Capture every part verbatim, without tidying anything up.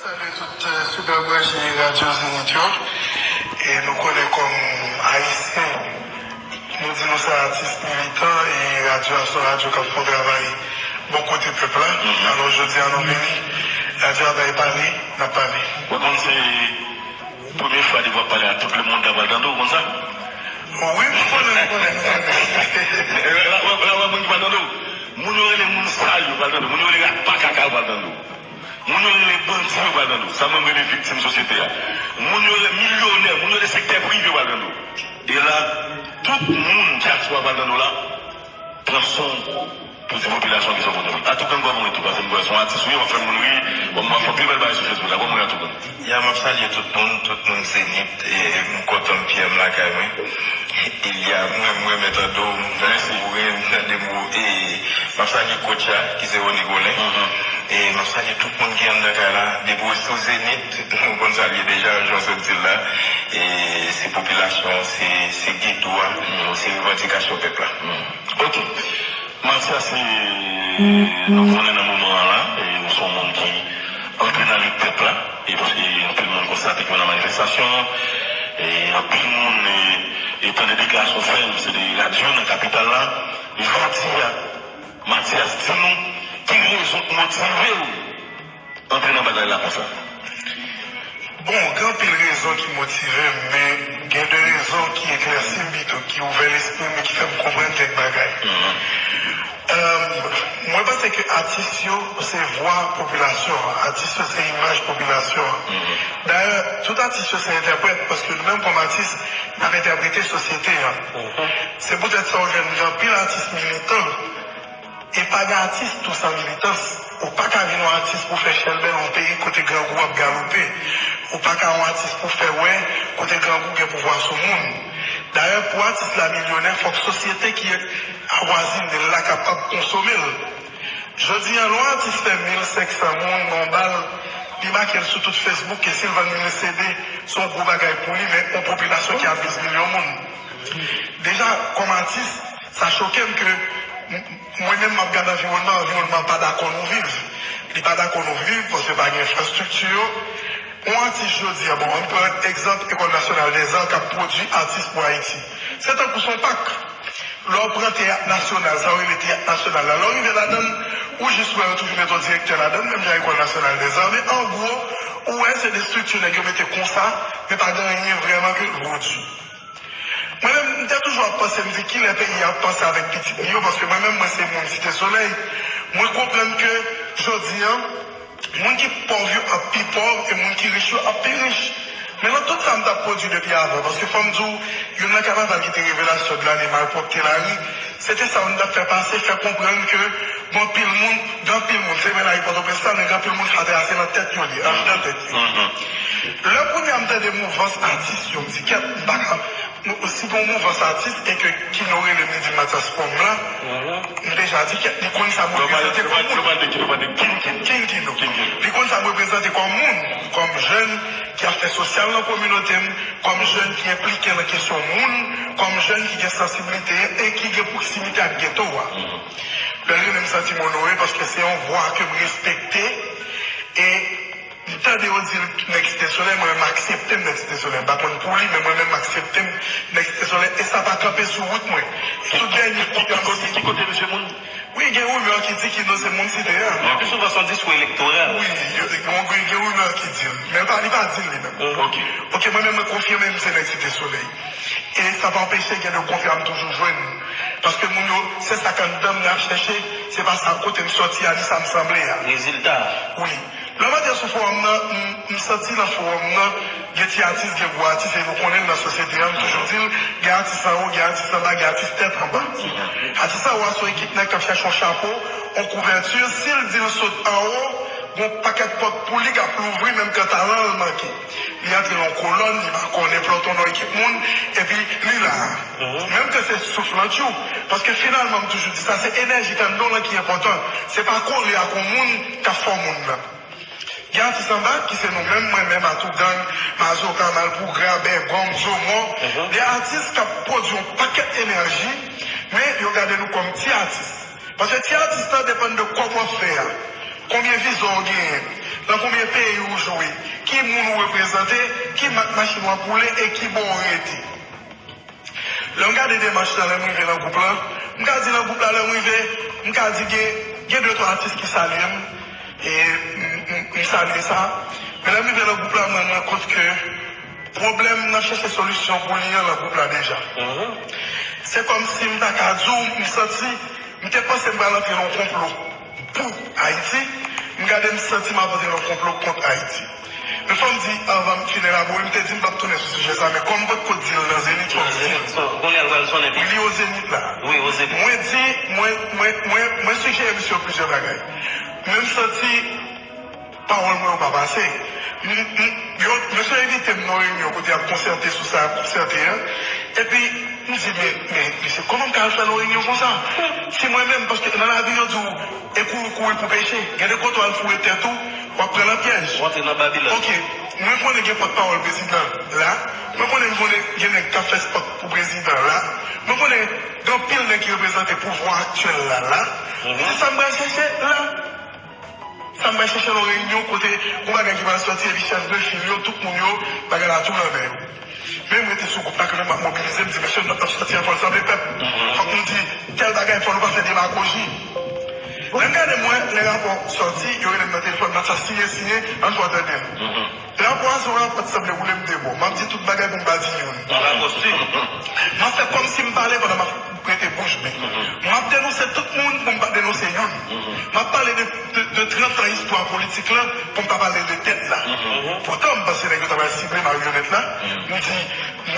Salye tout, eh, sipè branche radyo Zenith yo. E nou konnen kòm Ayisyen, nou di nou se atis militan e radyo a se yon radyo k ap fè yon travay bò kote pèp la. Alò, jodi a nou vini, radyo a bay pale, n ap pale. Ou konn se premye fwa depi w ap pale a tout lemonn la pral tande w konsa. Wi, m konnen, m konnen, m konnen. La, la, la, moun ki pral tande w. Moun yo rele moun sal yo pral tande w. Moun yo rele rat pa kaka yo pral tande w. Moun yo rele bandi yo pral tande w. Sa mwen rele viktim sosyete a. Moun yo rele milyonè, moun yo rele sektè prive yo pral tande w. E la, tout moun dyaspora pral tande w la, pran son w pou di popilasyon ki sa w konn. Atougang, kòman w ye tou? Paske m wè se yon atis ou ye, w ap fè moun ri, w ap fè anpil bèl bagay sou Facebook la. Kòman w ye, Atougang? Ya, m ap salye tout moun, tout moun Zenith, e m kontan m fyè m lakay mwen. Ilya, mwen, mwen renmen tande w, m renmen tande mo, e m ap salye coach la, ki se Rony Colin. E m ap salye tout moun ki anndan kay la, depi w sou Zenith, nou konn salye deja, jan w sot di l la, e se popilasyon, se, se geto a, se revandikasyon pèp la. Ok. Mathias, e, nou konnen nan moman an la, e, ou se yon moun ki antre nan lit pèp la, e paske anpil moun konstate ke w nan manifestasyon, e anpil moun, e, e tande deklarasyon w fè, se de radyo nan kapital la. Jodi a, Mathias, di nou, ki rezon k motive w antre nan batay la konsa? Bon, gen anpil rezon ki motive m, men gen de rezon ki eklèsi m pito, ki ouvè lespri m e ki fè m konprann kèk bagay. Euh, mwen panse ke atis yo se vwa popilasyon an, atis yo se imaj popilasyon an. Dayè, tout atis yo se entèprèt, paske nou menm kòm atis, n ap entèprete sosyete an. Se poutèt sa w jwenn gen anpil atis militan. E pa gen atis tou san militans. Ou pa ka vin yon atis pou fè chèlbè nan yon peyi kote grangou ap galope. Ou pa ka yon atis pou fè wè kote grangou gen pouvwa sou moun. Dayè, pou atis la milyonè, fòk sosyete ki avwazine l la kapab konsome l. Jodi a, lè yon atis fè mil senk san moun nan yon bal, li make l sou tout Facebook ke si l vann mil C D, se yon gwo bagay pou li, men yon popilasyon ki a douz milyon moun. Deja, kòm atis, sa choke m ke m- mwen menm m ap gade anviwònman, anviwònman an pa dakò nou viv. Li pa dakò nou viv paske pa gen enfrastrikti yo. Yon atis jodi a, bon, ann pran egzanp Ecole Nationale des Arts k ap pwodui atis pou Ayiti. Se tankou se yon pak. Lè w pran teyat nasyonal, sa yo rele teyat nasyonal la, lè w rive ladan l, ou jis wè yo toujou mete yon direktè ladan l, menm jan Ecole Nationale des Arts, men an gwo, ou wè se de estrikti nèg yo mete konsa, men pa gen anyen vrèman ke l pwodui. Mwen menm, m te toujou ap panse, m di, kilè peyi a ap panse avèk pitit li yo, paske mwen menm, mwen se moun Site Solèy. Mwen konprann ke, jodi a, moun ki pòv yo ap pi pòv e moun ki rich yo ap pi rich. Men nan tout sa m t ap pwodui depi avan, paske fò m di w, youn nan kanaval ki te revelasyon de lane, malpwòpte lari, se te sa nou t ap fè pase, fè konprann ke gen anpil moun, gen anpil moun, se menm lari Pòtoprens la, men gen anpil moun sa te ase nan tèt yo li, anndan tèt yo. Lè kounye a m tande mouvans atis yo, m di, kèt, m pa ka, nou, si gen yon mouvans atis e ke Kino rele m, li di m Mathias Pòm la, m deja di, kèt, li konn sa m reprezante kòm moun. King Kino. Li konn sa m reprezante kòm moun, kòm jèn ki ap fè sosyal nan kominote m, kòm jèn ki enplike nan kesyon moun, kòm jèn ki gen sansiblite e ki gen pwoksimite ak geto a. Lè l rele m, m santi m onore paske se yon vwa ke m respekte e m tande yo di l nèg Site Solèy, mwen menm m aksepte m nèg Site Solèy. M pa konn pou li, men mwen menm m aksepte m nèg Site Solèy e sa pa kanpe sou wout mwen. E tout dènye konfyans. Ki kote, ki kote misye moun? Wi, gen rimè ki di Kino se moun Site a. Pi souvan se yon diskou elektoral. Wi, yo- gen, gen, gen rimè ki di l. Men pa, li pa di l li menm. Ok. Ok, mwen menm mwen konfime m se nèg Site Solèy. E sa pa anpeche gen de konfya m toujou jwenn. Paske moun yo, se sa k anndan m y ap chèche, se pa sa kote m sòti a, ni sa m sanble a. Rezilta. Wi. Lè m antre sou fowòm nan, m, m santi nan fowòm nan, gen ti atis, gen gwo atis, e nou konnen l nan sosyete a, m toujou di l, gen atis anwo, gen atis anba, gen atis tèt anba. Atis anwo a se yon ekip nèg k ap chèche yon chapo, yon kouvèti, si l di l sot anwo, gen yon pakèt pòt pou li k ap louvri, menm kan talan l manke. Li antre nan yon kolòn, li pa konnen plòton nan ekip moun, epi li la. Menm ke se souf lan tchou. Paske finalman, m toujou di sa, se enèji k anndan w lan ki enpòtan. Se pa kole ak yon moun k ap fè w moun nan. Gen atis anba ki se nou menm, mwen menm, Atougang, Mazoka, Malpougra, Bègòm, Zomò. De atis k ap pwodui yon pakèt enèji, men yo gade nou kòm ti atis. Paske ti atis lan depann de kòb w ap fè a. Konbyen vizyon w genyen? Nan konbyen peyi ou jwe? Ki moun ou reprezante? Ki mak machin w ap woule e ki bò ou rete? Lè m gade demach lan, lè m rive nan gwoup lan, m ka di nan gwoup la, lè m rive, m ka di gen, gen de twa atis ki salye m, e m, m, m salye sa. Men lè m rive nan gwoup la, m rann mwen kont ke pwoblèm nan chèche solisyon pou li an nan gwoup la deja. Se kòmsi m ta ka di w, m santi, m te panse m pral antre nan yon konplo pou Ayiti, m gade m santi m ap antre nan konplo kont Ayiti. Men fò m di, anvan m fin elabore, m te di m p ap tounen sou sijè sa, men kòm m potko di l nan Zenith, fò m di l. Kounye a l pral sonnen pi. Li o Zenith la. Wi, o Zenith. Mwen di, mwen, mwen, mwen, mwen sijere misye plizyè bagay. Men m santi pawòl mwen yo pa pase. M, m, yo, misye envite m nan reyinyon kote y ap konsète sou sa y ap konsète an. Epi, m di, men, men, mesye, kòman m ka al fè nan reyinyon konsa? Si mwen menm, paske nan lavi, yo di w, e kouri, kouri pou peche. Gen de kote w al foure tèt ou, w ap pran nan pyèj. W antre nan Babilòn. Ok, mwen konnen gen pòtpawòl prezidan la. Mwen konnen, m konnen gen nèg k ap fè spòt pou prezidan la. Mwen konnen gen anpil nèg ki reprezante pouvwa aktyèl la la. Se sa m pral chèche la. Sa m pral chèche nan reyinyon kote gon bagay ki pral sòti epi chèf de fil yo, tout moun yo, bagay la tou nan men yo. Men m rete sou gwoup la kanmenm, m ap mobilize, m di, mesye, nòt ap sòti an, fò l sanble pèp. Fòk nou di tèl bagay, fò nou pa fè demagoji. Lè m gade mwen, lè rapò sòti, yo rele m nan telefòn, Mathias, siyen, siyen, ann fè w tande l. Rapò a se yon rapò ki sanble woule m de bò. M ap di tout bagay pou m pa di youn. M ap fè kòmsi m pale pandan m ap rete bouch be. M ap denonse tout moun pou m pa denonse youn. M ap pale de, de, de trant an istwa politik la pou m pa pale de tèt la. Poutan, m panse nèg yo ta pral sible maryonèt la. M di,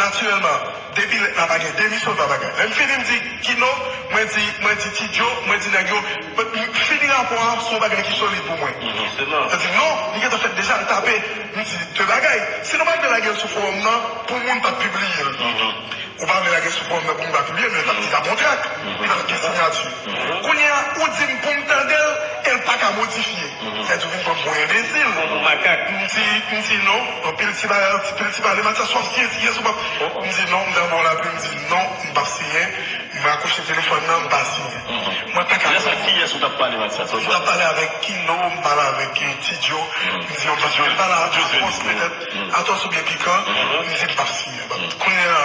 natirèlman, depi lèt la pa gen demisyon, pa bagay. Lè m fini, m di, Kino, mwen di, mwen di Ti Djo, mwen di nèg yo, m fini rapò a, se yon bagay ki solid pou mwen. Yo di, non, li gentan fèt deja, l tape. M di, de bagay. Si nou pa t vle lage l sou fowòm nan, pou moun pa t pibliye l. Ou pa vle lage sou fowòm nan pou moun pa pibliye l, men l t ap di t ap yon trak. Li pa t gen siyati. Kounye a, ou di m pou m tande l, e l pa ka modifye. Sa di w vin pran m pou yon enbesil. Pou makak. M di, m di non, anpil ti bagay, anpil ti pale, Matyas w ap siyen, siyen sou pap. M di non, m di anba w lapli, m di non, m p ap siyen. M rakwoche telefòn nan, m pa siyen. Mwen pa ka. Lè sa, kiyès ou t ap pale, Matyas? M t ap pale avèk Kino, m pale avèk, eh, Ti Djo. M di yo, paske m pale a Atòs, petèt, Atòs oubyen Pikan, m di m p ap siyen. Kounye a,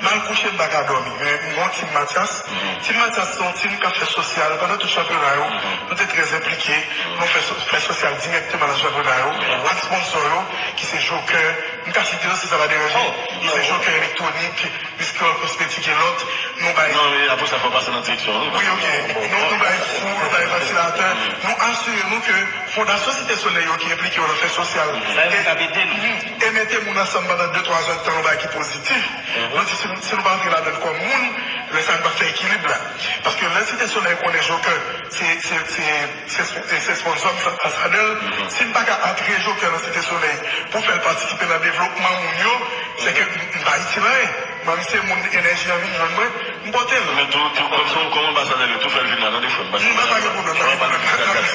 m al kouche, m pa ka dòmi. Men m gon Team Matyas. Team Matyas se yon team k ap fè sosyal pandan tout chanpyona yo. Nou te trè enplike. Nou fè so-, fè sosyal dirèkteman nan chanpyona yo. Ak sponsò yo, ki se Joker. M ka site yo si sa pa deranje. Ki se Joker Elektronik, Miss Creole Cosmétique e lòt. Nou bay. Non, men apre sa, fò pase nan direksyon, wi. Wi, ok. Nou, nou bay fou, nou bay vantilatè. Nou asire nou ke Fondasyon Site Solèy yo ki enplike yo nan fè sosyal. Sa yo k ap ede nou. E mete moun ansanm pandan de, twa zè tan, yon bagay ki pozitif. Nou di, si, si nou pa antre ladan l kòm moun, lè sa a nou p ap fè ekilib la. Paske lè Site Solèy konnen Joker, se, se, se, se, se, se sponsò m, se anbasadè l. Si m pa ka antre Joker nan Site Solèy pou fè l patisipe nan devlopman moun yo, se ke m, m pa itil anyen. Mwen, m se moun, enèji an vin jwenn mwen, m pote l. Men tou, tou, kòm se yon, kòm anbasadè, yo tou fè l vin la, tande, frè m. Non, pa gen pwoblèm, pa gen pwoblèm.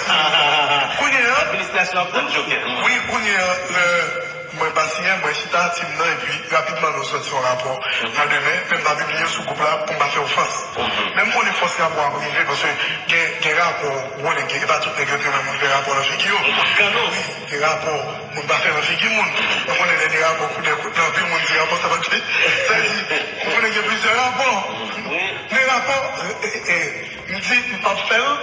Kounye a, administrasyon ap tann Joker. Wi, kounye a, lè mwen pa siyen, mwen chita, team nan, epi rapidman, nou sòti yon rapò nan demen, men m pa pibliye l sou gwoup la pou m pa fè ofans. Men m konnen fòs rapò ap rive, paske gen, gen rapò, ou konnen, gen, e pa tout nèg yo te renmen moun fè rapò nan figi yo. Wi, gen rapò, moun pa fè nan figi moun. Mwen konnen lè gen rapò kout de kout nan anpil moun di rapò sa pa t fèt. Sa di, mwen konnen gen plizyè rapò. Men rapò, e, e, e, m di m p ap fè l.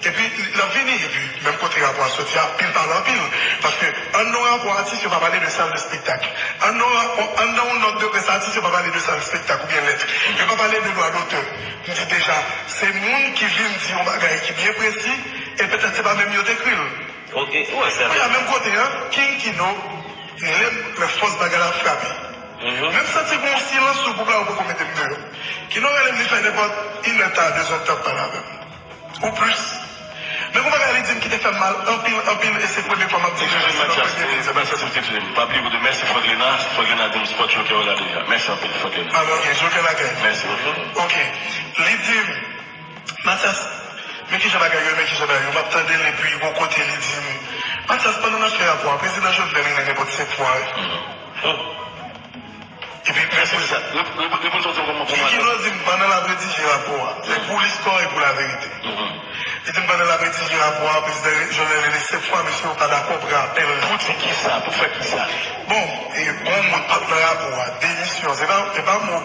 Epi, l ap vini, epi, menm kote rapò a soti a, pil pale anpil. Paske, anndan yon rapò atis, yo pa pale de sal de spektak. Anndan yon rapò, anndan yon nòt de près atis, yo pa pale de sal de spektak oubyen lèt. Yo pa pale de dwa dotè. M di deja, se moun ki vin di yon bagay ki byen presi, e petèt se pa menm yo t ekri l. Ok, ou wè sa. Kounye a, menm kote a, King Kino, lè, lè fòs bagay la frape. Men m santi gon silans sou gwoup la, yo poko mete m deyò. Kino rele m, li fè nenpòt inèdtan, dezèdtan ap pale avè m. Ou plis. Men gon bagay li di m ki te fè m mal anpil, anpil, e se premye fwa m ap di. Matyas, se pa sa, se te di m. Pa bliye pou de mèsi Franklina, Franklina di m spòt Joker la deja. Mèsi anpil, Franklina. Ah, ok, Joker lakay. Mèsi. Ok. Li di m, Matyas, men kijan bagay yo, men kijan bagay yo. M ap tande l, epi gon kote li di m, Matyas, pandan n ap fè rapò a, prezidan Jovenel rele nenpòt senk fwa, wi. Epi, mèsi pou sa. Reponn sa, reponn, reponn sa, kòman, kòman. Kino di m, pandan l ap redije rapò a, se pou listwa e pou laverite. Li di m pandan l ap redije rapò a, prezidan Jovenel rele senk fwa, mesye yo pa dakò pran apèl. Pou di kisa? Pou fè kisa? Bon, e, bon, moun pa t nan rapò a. Demisyon, se pa, se pa mo,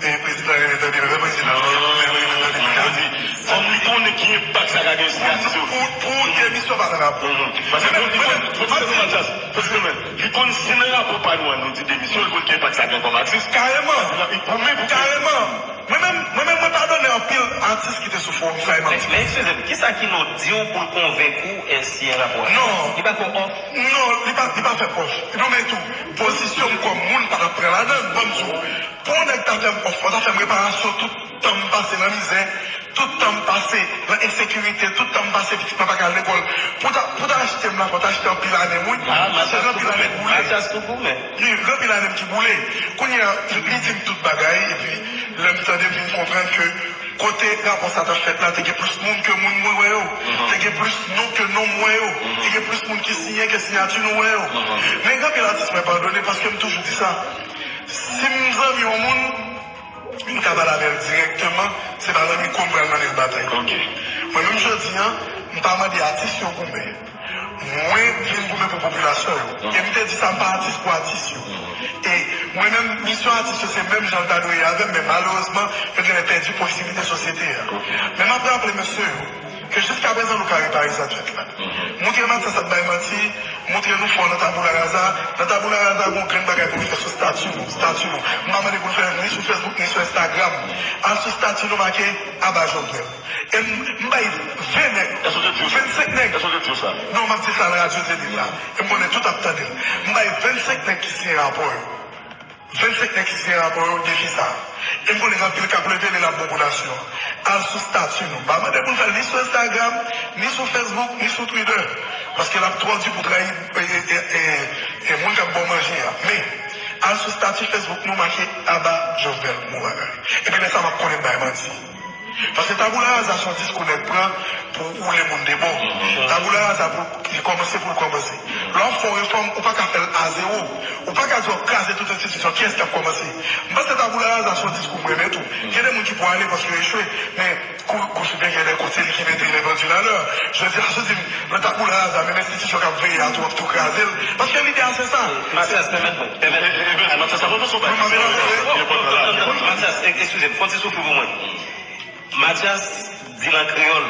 e, prezidan Jovenel tande, men prezidan Jovenel tande. Yo di, fò m li konnen ki enpak sa ka gen sou atis yo. Pou, pou demisyon pa nan rapò. Paske pou, pou, pou, pou, Mathias, paske men, li konn si nan rapò pa nou an, nou di demisyon, li konn ki enpak sa gen kòm atis. Kareman. Pou men, pou kareman. Mwen menm, mwen menm, mwen padone anpil atis ki te sou fowòm sa, e m ap Men, men eskize m, kisa Kino di w pou l konvenk ou, e, siyen rapò a? Non. Li pa fè w òf? Non, li pa, li pa fè pòch. Non, men tou, pozisyon m kòm moun pa t ap pran ladan l. Ban m di w, pou yon nèg ta fè m òf, fò w ta fè m reparasyon tout tan m pase nan mizè, tout tan m pase nan ensekirite, tout tan m pase pitit mwen pa ka al lekòl. Pou ta, pou ta achte m la, fò w ta achte anpil ane m, wi. Ah, Mathias, anpil ane m boule. Mathias tou goumen. Wi, gen anpil ane m ki boule. Kounye a, li di m tout bagay, epi lè m tande, m vin konprann ke kote rapò sa t ap fèt la, te gen plis moun ke moun mwen wè yo. Te gen plis non ke non m wè yo. Te gen plis moun ki siyen ke siyati nou wè yo. Men gen anpil atis mwen padone, paske m toujou di sa. Si m zanmi yon moun, m ka pale avè l dirèkteman, se pa zanmi ko m pral mande l batay. Mwen menm jodi a, m pa mande atis yo goumen. Mwen vin goumen pou popilasyon yo. E m te di sa, m pa atis pou atis yo. E mwen menm, misyon atis yo se menm jan l ta dwe ye avè m, men malerezman, yo genlè pèdi pwoksimite sosyete a. Men m ap raple mesye yo, ke jiskaprezan nou ka repare sa t fèt la. Montre Mathias ap bay manti, montre nou fò nan tabula rasa. Nan tabula rasa, gon grenn bagay pou nou fè sou stati nou, stati nou. M pa mande pou nou fè ni sou Facebook, ni sou Instagram. Al sou stati nou make aba Jovenel. E m, m bay ven nèg, vennsenk nèg. Èske w te di w sa? Non, m ap di sa nan radyo Zenith la. E m konnen tout ap tande l. M bay vennsenk nèg ki siyen rapò yo. Vennsenk nèg ki siyen rapò yo defi sa. E m konnen gen anpil k ap leve, lè l ap bon pou nasyon an. Al sou stati nou. M pa mande pou n fè l ni sou Instagram, ni sou Facebook, ni sou Twitter. Paske l ap twò di pou trayi, e, e, e, e, e moun k ap ba w manje a. Men, al sou stati Facebook nou, make aba Jovenel Moïse. Epi lè sa a m ap konnen m bay manti. Paske tabula rasa se yon diskou nèg pran pou woule moun de bò. Tabula rasa pou li kòmanse, pou l kòmanse. Lè w ap fè yon refòm, ou pa ka fè l a zewo. Ou pa ka di w ap kraze tout enstitisyon. Kiyès k ap kòmanse? M panse tabula rasa se yon diskou m renmen tou. Gen de moun ki pou ale paske yo echwe, men kou, kou sou byen gen de kote li ki mete lepandilalè. Jodi a, si w di m, nan tabula rasa, menm enstitisyon k ap veye a tou, w ap tou kraze l. Paske lide a se sa. Mathias, pèmèt mwen, pèmèt mwen. Mathias, sa pran sou bay. Mwen, mwen, mwen, mwen, Mathias, e, eskize m, fò ti soufri pou mwen. Mathias di l an kreyòl.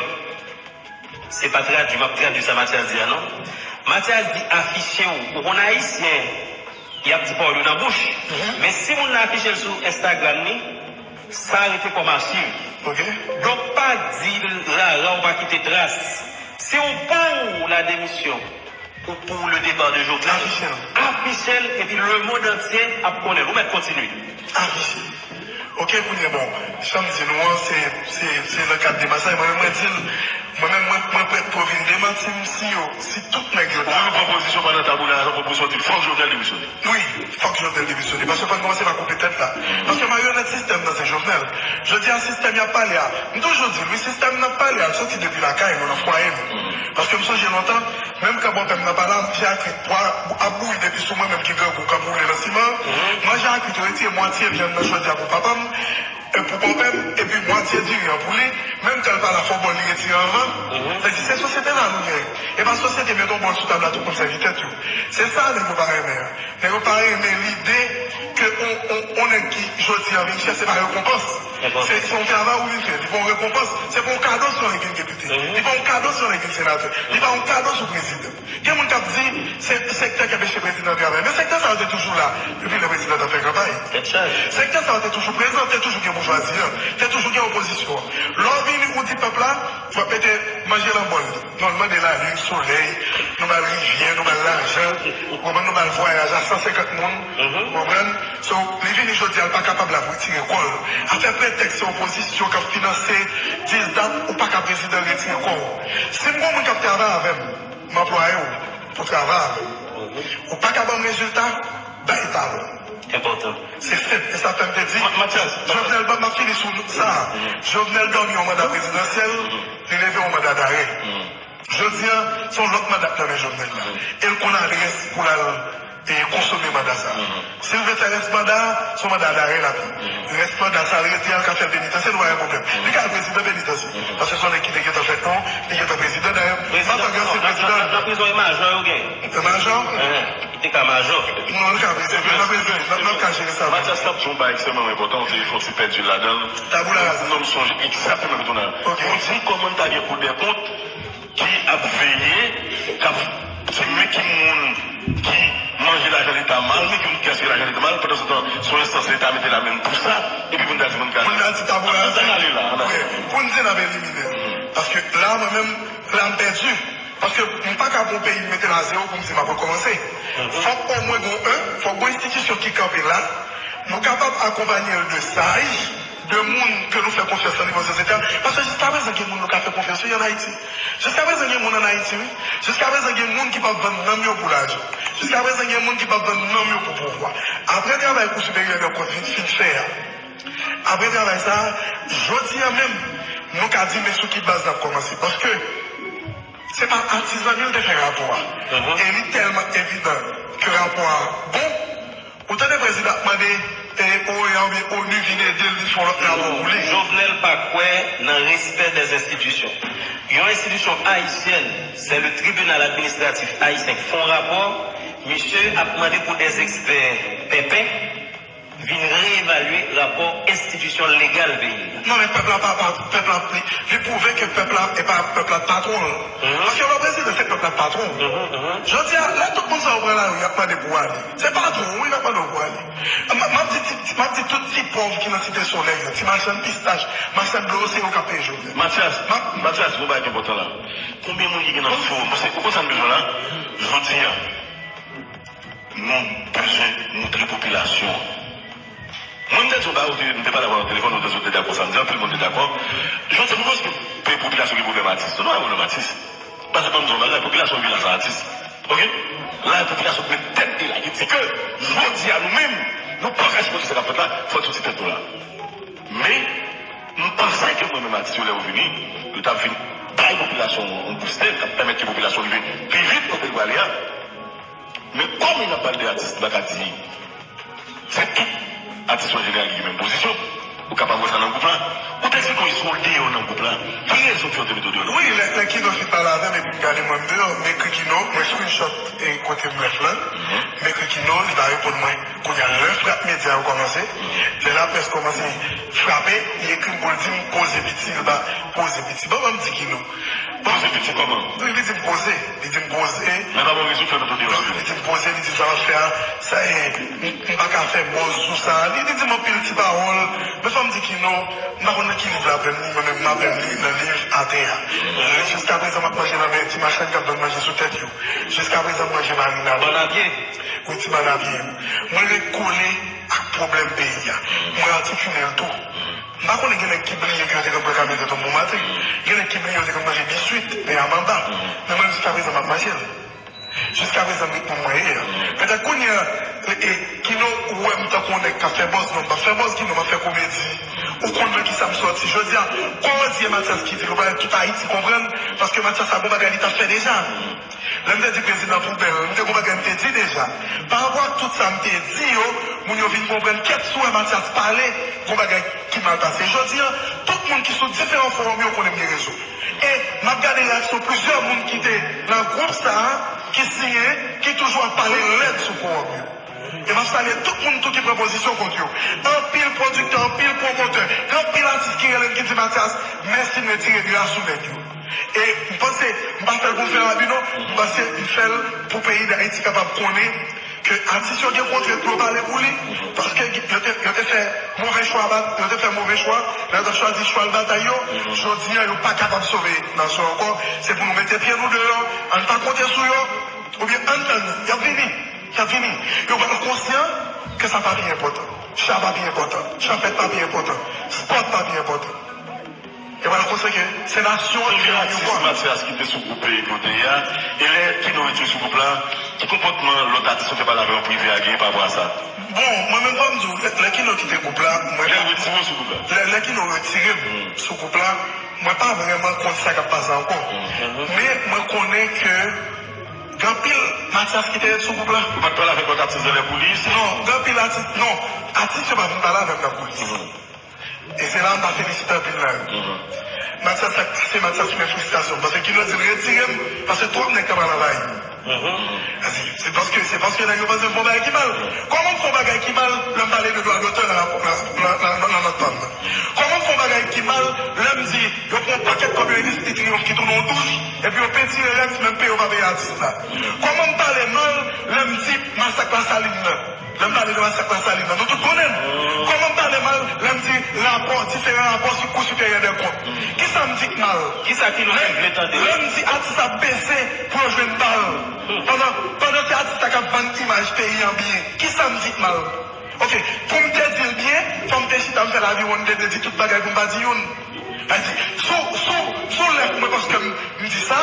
Se pa tradui, m ap tradui sa Mathias di a, non. Mathias di afiche w. Ou konn Ayisyen, y ap di pawòl yo nan bouch. Men si moun nan afiche l sou Instagram li, sa rete kòm achiv. Donk, pa di l rara ou pa kite tras. Si w pou la demisyon, ou pou le départ de Jovenel, afiche l, epi lemonn antye ap konnen l. Ou mèt kontinye. Afiche l. Ok, kounye a, bon, jan m di nou an, se, se, se nan kad demach la, e mwen menm mwen di l, mwen menm mwen, mwen prèt pou yo vin demanti m si yo, si tout nèg yo dakò. Ou vle pran pozisyon pandan tabula rasa, pran pozisyon, di fòk Jovenel demisyone. Wi, fòk Jovenel demisyone, paske fò n kòmanse pa koupe tèt la. Paske maryonèt sistèm nan se Jovenel. Jodi a sistèm y ap pale a, m toujou di l, wi, sistèm n ap pale a, l soti depi lakay nou, nan fwaye nou. Paske m sonje lontan, menm kan bòpè m nan pa la, manje a kwit, pwa ap bouyi depi sou mwen menm ki grangou k ap woule nan siman. Manje a kwit, yo retire mwatye vyann nan chòdyè pou papa m, e pou bòpè m, epi mwatye diri an pou li. Menm kan l pa la, fò w ba l, li retire anvan. Sa di, se sosyete sa nou gen. E pa sosyete mete yon bòl sou tab la, tout moun sèvi tèt yo. Se sa nèg yo pa renmen an. Nèg yo pa renmen lide ke on, on, on nèg ki jodi a vin chèf, se pa rekonpans. Se, se yon travay ou vin fè. Li pa yon rekonpans. Se pa yon kado si yon nèg vin depite. Li pa yon kado si yon nèg vin senatè. Li pa yon kado si w prezidan. Gen moun k ap di se sektè k anpeche prezidan travay. Men sektè sa yo te toujou la depi lè prezidan t ap fè kanpay. Sektè sa yo te toujou prezan, te toujou gen boujwazi an, te toujou gen opozisyon an. Lè w vini, ou di pèp la, w ap mete manje nan bòl li. Non, l mande lalin, solèy, nou ba l rivyè, nou ba l lajan, ou konprann, nou ba l vwayaj a san senkant moun, ou konprann? So, li vini jodi a, l pa kapab la pou retire kò l. Afè pretèks se opozisyon k ap finanse dis dat, ou pa ka prezidan retire kò w. Si m gon moun k ap travay avè m, m anplwaye w pou travay avè m. Ou pa ka ban m rezilta, bay talon. Enpòtan. Se senp, e sa fè m te di, Jovenel, ban m ap fini sou sa. Jovenel dòmi yon manda prezidansyèl, li leve yon manda dare. Jodi a, se yon lòt manda k nan men Jovenel la. E l konn adrès pou l al, e, konsome manda sa. Si l vle fè rès manda a, se yon manda dare l ap ye. Rès manda sa, l rete a, l ka fè l penitansye, nou pa gen pwoblèm. Li ka al prezidan penitansye. Paske se yon nèg ki te gentan fè non, Nan prizon e majò yo gen. E majò? Ki te ka majò. Non, li ka prezime, li ka prezime, li ka jere sa. Matyas t ap di yon bagay ekstrèmman enpòtan, ou te fè yon ti pèdi ladan l. Tabou la raza. Non, m sonje egzakteman ki tonal. Ou di kòman n ta gen Cour des comptes ki ap veye, k ap di men ki moun ki manje lajan Leta mal, men ki moun ki gaspiye lajan Leta mal, pandan se tan, se yon enstans Leta mete la menm pou sa, epi pou n ta di moun ka. Pou n ta di tabou raza. Ann ale la, ann ale. Pou n di n ap elimine l. Paske la, mwen menm, la m pèdi. Paske m pa ka pran yon peyi m mete l a zewo pou m di m ap rekòmanse. Fòk omwen gon en, fòk gon enstitisyon ki kanpe la, nou kapab akonpanye l de saj, de moun ke nou fè konfyans nan nivo sosyete a. Paske jiskaprezan gen moun nou ka fè konfyans wi ann Ayiti. Jiskaprezan gen moun ann Ayiti wi. Jiskaprezan gen moun ki p ap vann nanm yo pou lajan. Jiskaprezan gen moun ki p ap vann nanm yo pou pouvwa. Apre travay Kou Siperyè dè Kont vin fin fè a, apre travay sa a, jodi a menm, nou ka di men sou ki baz n ap kòmanse. Paske se pa atis zanmi l te fè rapò a. E li tèlman evidan ke rapò a bon, ou tande prezidan ap mande OEA oubyen ONU vin ede l vin fè yon lòt rapò pou li. Jovenel pa kwè nan respè dè enstitisyon. Yon enstitisyon ayisyèn, se le tribinal administratif ayisyen k fè yon rapò, misye ap mande pou dè ekspè pèpè vin reevalye rapò enstitisyon legal peyi a. Non, men pèp la pa, pa, pèp la, li, li pwouve ke pèp la, e pa pèp la patwon l. Paske lè w prezidan, se pèp la patwon w. Jodi a, lè tout moun sa yo pran lari, y ap mande pou w ale. Se patwon w wi k ap mande w pou w ale. M, m ap di, ti, ti, m ap di tout ti pòv ki nan Site Solèy yo, ti machann pistach, machann dlo yo, se yo k ap peye Jovenel. Matyas, Matyas, gon bagay ki enpòtan la. Konbyen moun ki gen nan fowòm? Paske ou konn sa n bezwen la? Jodi a, nou bezwen moutre popilasyon an. Mwen, m te di yon bagay, ou te, m te pale avè w nan telefòn, ou te, ou te dakò sa. M di anpil moun te dakò. Jodi a, m panse ke popilasyon gen pwoblèm atis. Nou pa gen pwoblèm atis. Paske ban m di yon bagay, popilasyon vin la san atis. Oke? La, popilasyon k met tèt li la, ki di ke jodi a, nou menm, nou pa ka sipòte sa k ap fèt la, fòk soti tèt nou la. Men, m panse ke mwen menm atis yo, lè yo vini, yo t ap vin bay popilasyon yon boustè k ap pèmèt ke popilasyon rive pi vit kote l prale a. Men kòm n ap pale de atis, m pa ka di se tout atis an jeneral ki gen menm pozisyon. Ou kapab wè sa nan gwoup la. Ou te di konsa, ou deyò nan gwoup la. Ki rezon ki fè w te mete w deyò nan gwoup la? Wi, lè, lè Kino fin pale avè m epi m gade mwen m deyò, m ekri Kino, mwen screenshot e kote m lèf la. M ekri Kino, li pa reponn mwen. Kounye a, lè frap medya yo kòmanse, lè laprès kòmanse frape, li ekri m pou l di m poze piti, li pa poze piti. Bon, ban m di Kino. Poze piti kòman? Wi, li di m poze. Li di m poze. Men pa bon rezon fè nou tou deyò. Li di m poze, li di m sa w ap fè a, sa e, m, m pa ka fè bòz sou sa. Li, li di m anpil ti pawòl. Men fò m di Kino, m pa konn nan ki liv l aprann li, mwen menm m aprann li nan liv atè a. Jiskaprezan m ap manje nan men ti machann k ap vann manje sou tèt yo. Jiskaprezan m manje marina. Bann a pye. Wi, ti bann a pye. Mwen ret kole ak pwoblèm peyi a. Mwen atikile l tou. M pa konnen gen nèg ki bliye ke yo te konn bwè kamelit yon bon maten. Gen nèg ki bliye yo te konn manje biswit, men a manba. Men mwen, jiskaprezan, m ap manje l. Jiskaprezan, m ret pou mwen ye a. Petèt kounye a, e, e, Kino, ou wè m tankou yon nèg k ap fè bòz, non, m p ap fè bòz, Kino, m ap fè komedi. Ou konn nan kisa m sòti. Jodi a, kòman w di e Matyas ki di l, ou pa tout Ayiti konprann, paske Matyas sa gon bagay li t ap fè deja. Lè m te di prezidan poubèl, m te gon bagay m te di deja. Pa rapò ak tout sa m te di yo, moun yo vin konprann kèt sou wè Matyas pale, gon bagay ki mal pase. Jodi a, tout moun ki sou diferan fowòm yo konnen m gen rezon. E m ap gade reyaksyon plizyè moun ki te nan gwoup sa a, ki siyen, ki toujou ap pale lèd sou fowòm yo. E m ap salye tout moun tou ki pran pozisyon kont yo. Anpil pwodiktè, anpil pwomotè, gen anpil atis ki rele m ki di, Matyas, mèsi, m retire dra sou nèg yo. E m panse, m pa fè l pou m fè labi non, m panse m fè l pou peyi Dayiti kapab konnen ke atis yo gen kontrent pou yo pale pou li, paske yo te, yo te fè move chwa, yo te fè move chwa, lè yo t ap chwazi chwal batay yo, jodi a yo pa kapab sove nasyon ankò, se pou nou mete pye nou deyò, ann pa konte sou yo, oubyen ann tann, y ap vini. Y ap vini. Yo pral konsyan ke sa pa pi enpòtan. Cha pa pi enpòtan. Chanpèt pa pi enpòtan. Spòt pa pi enpòtan. Yo pral konsyan ke se nasyon an ki yo pran. Matyas ki te sou gwoup Peye Kote a, e lè Kino retire sou gwoup la, ki konpòtman lòt atis yo te pale avè w an prive a gen pa rapò a sa? Bon, mwen menm fò m di w, lè, lè Kino kite gwoup la, mwen... Lè l retire w sou gwoup la? Lè, lè Kino retire m sou gwoup la, mwen pa vrèman konn sa k ap pase ankò. Men mwen konnen ke gen anpil Matyas ki te ret sou gwoup la. Ou pa t pale avèk lòt atis nan lèkoulis? Non, gen anpil atis, non, atis yo pa vin pale avè m nan koulis. E se la m pa felisite anpil nan yo. Matyas, sa k pase Matyas, mwen fristrasyon. Paske ki lè di l retire m, paske twòp nèg t ap al anvayi m. Se paske, se paske nèg yo panse m fè yon bagay ki mal. Kòman m fè yon bagay ki mal lè m pale de dwa dotè nan rapò, nan, nan, nan, nan nòt pa m nan? Kòman m fè yon bagay ki mal lè m di yo pran yon pakèt kòb yo, Elis Triyonf ki tounen yon douch, epi yo pentire Rex, menm peye yo pa peye atis la? Kòman m pale mal lè m di masak Lasalin nan? Lè m pale de masak Lasalin nan, nou tout konnen l. Kòman m pale mal lè m di rapò, diferan rapò sou Kou Siperyè dè Kont? Kisa m di k mal? Kisa ki nou te vle tande? Lè m di atis ap bese pou yo jwenn bal, pandan, pandan se atis la k ap vann imaj peyi an byen, kisa m di k mal? Oke, pou m te di l byen, fò m te chita m fè laviwonn de, de di tout bagay pou m pa di youn. Sa di, sou, sou, sou lèf mwen paske m, m di sa,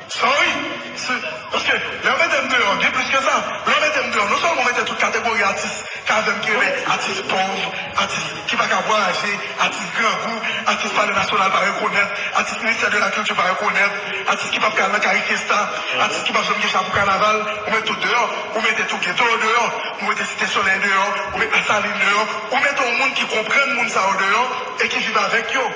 Sorry. Se, paske lè yo mete m deyò, gen plis ke sa. Lè yo mete m deyò, non sèlman yo mete tout kategori atis k avè m ki rele atis pòv, atis ki pa ka vwayaje, atis grangou, atis Palè Nasyonal pa rekonèt, atis Ministè de la Kilti pa rekonèt, atis ki p ap ka al nan Kari Fiesta, atis ki p ap janm gen chapo kanaval, ou met tout deyò, ou mete tou geto yo deyò, ou mete Site Solèy deyò, ou met Lasalin deyò, ou mete yon moun ki konprann moun sa yo deyò e ki viv avèk yo.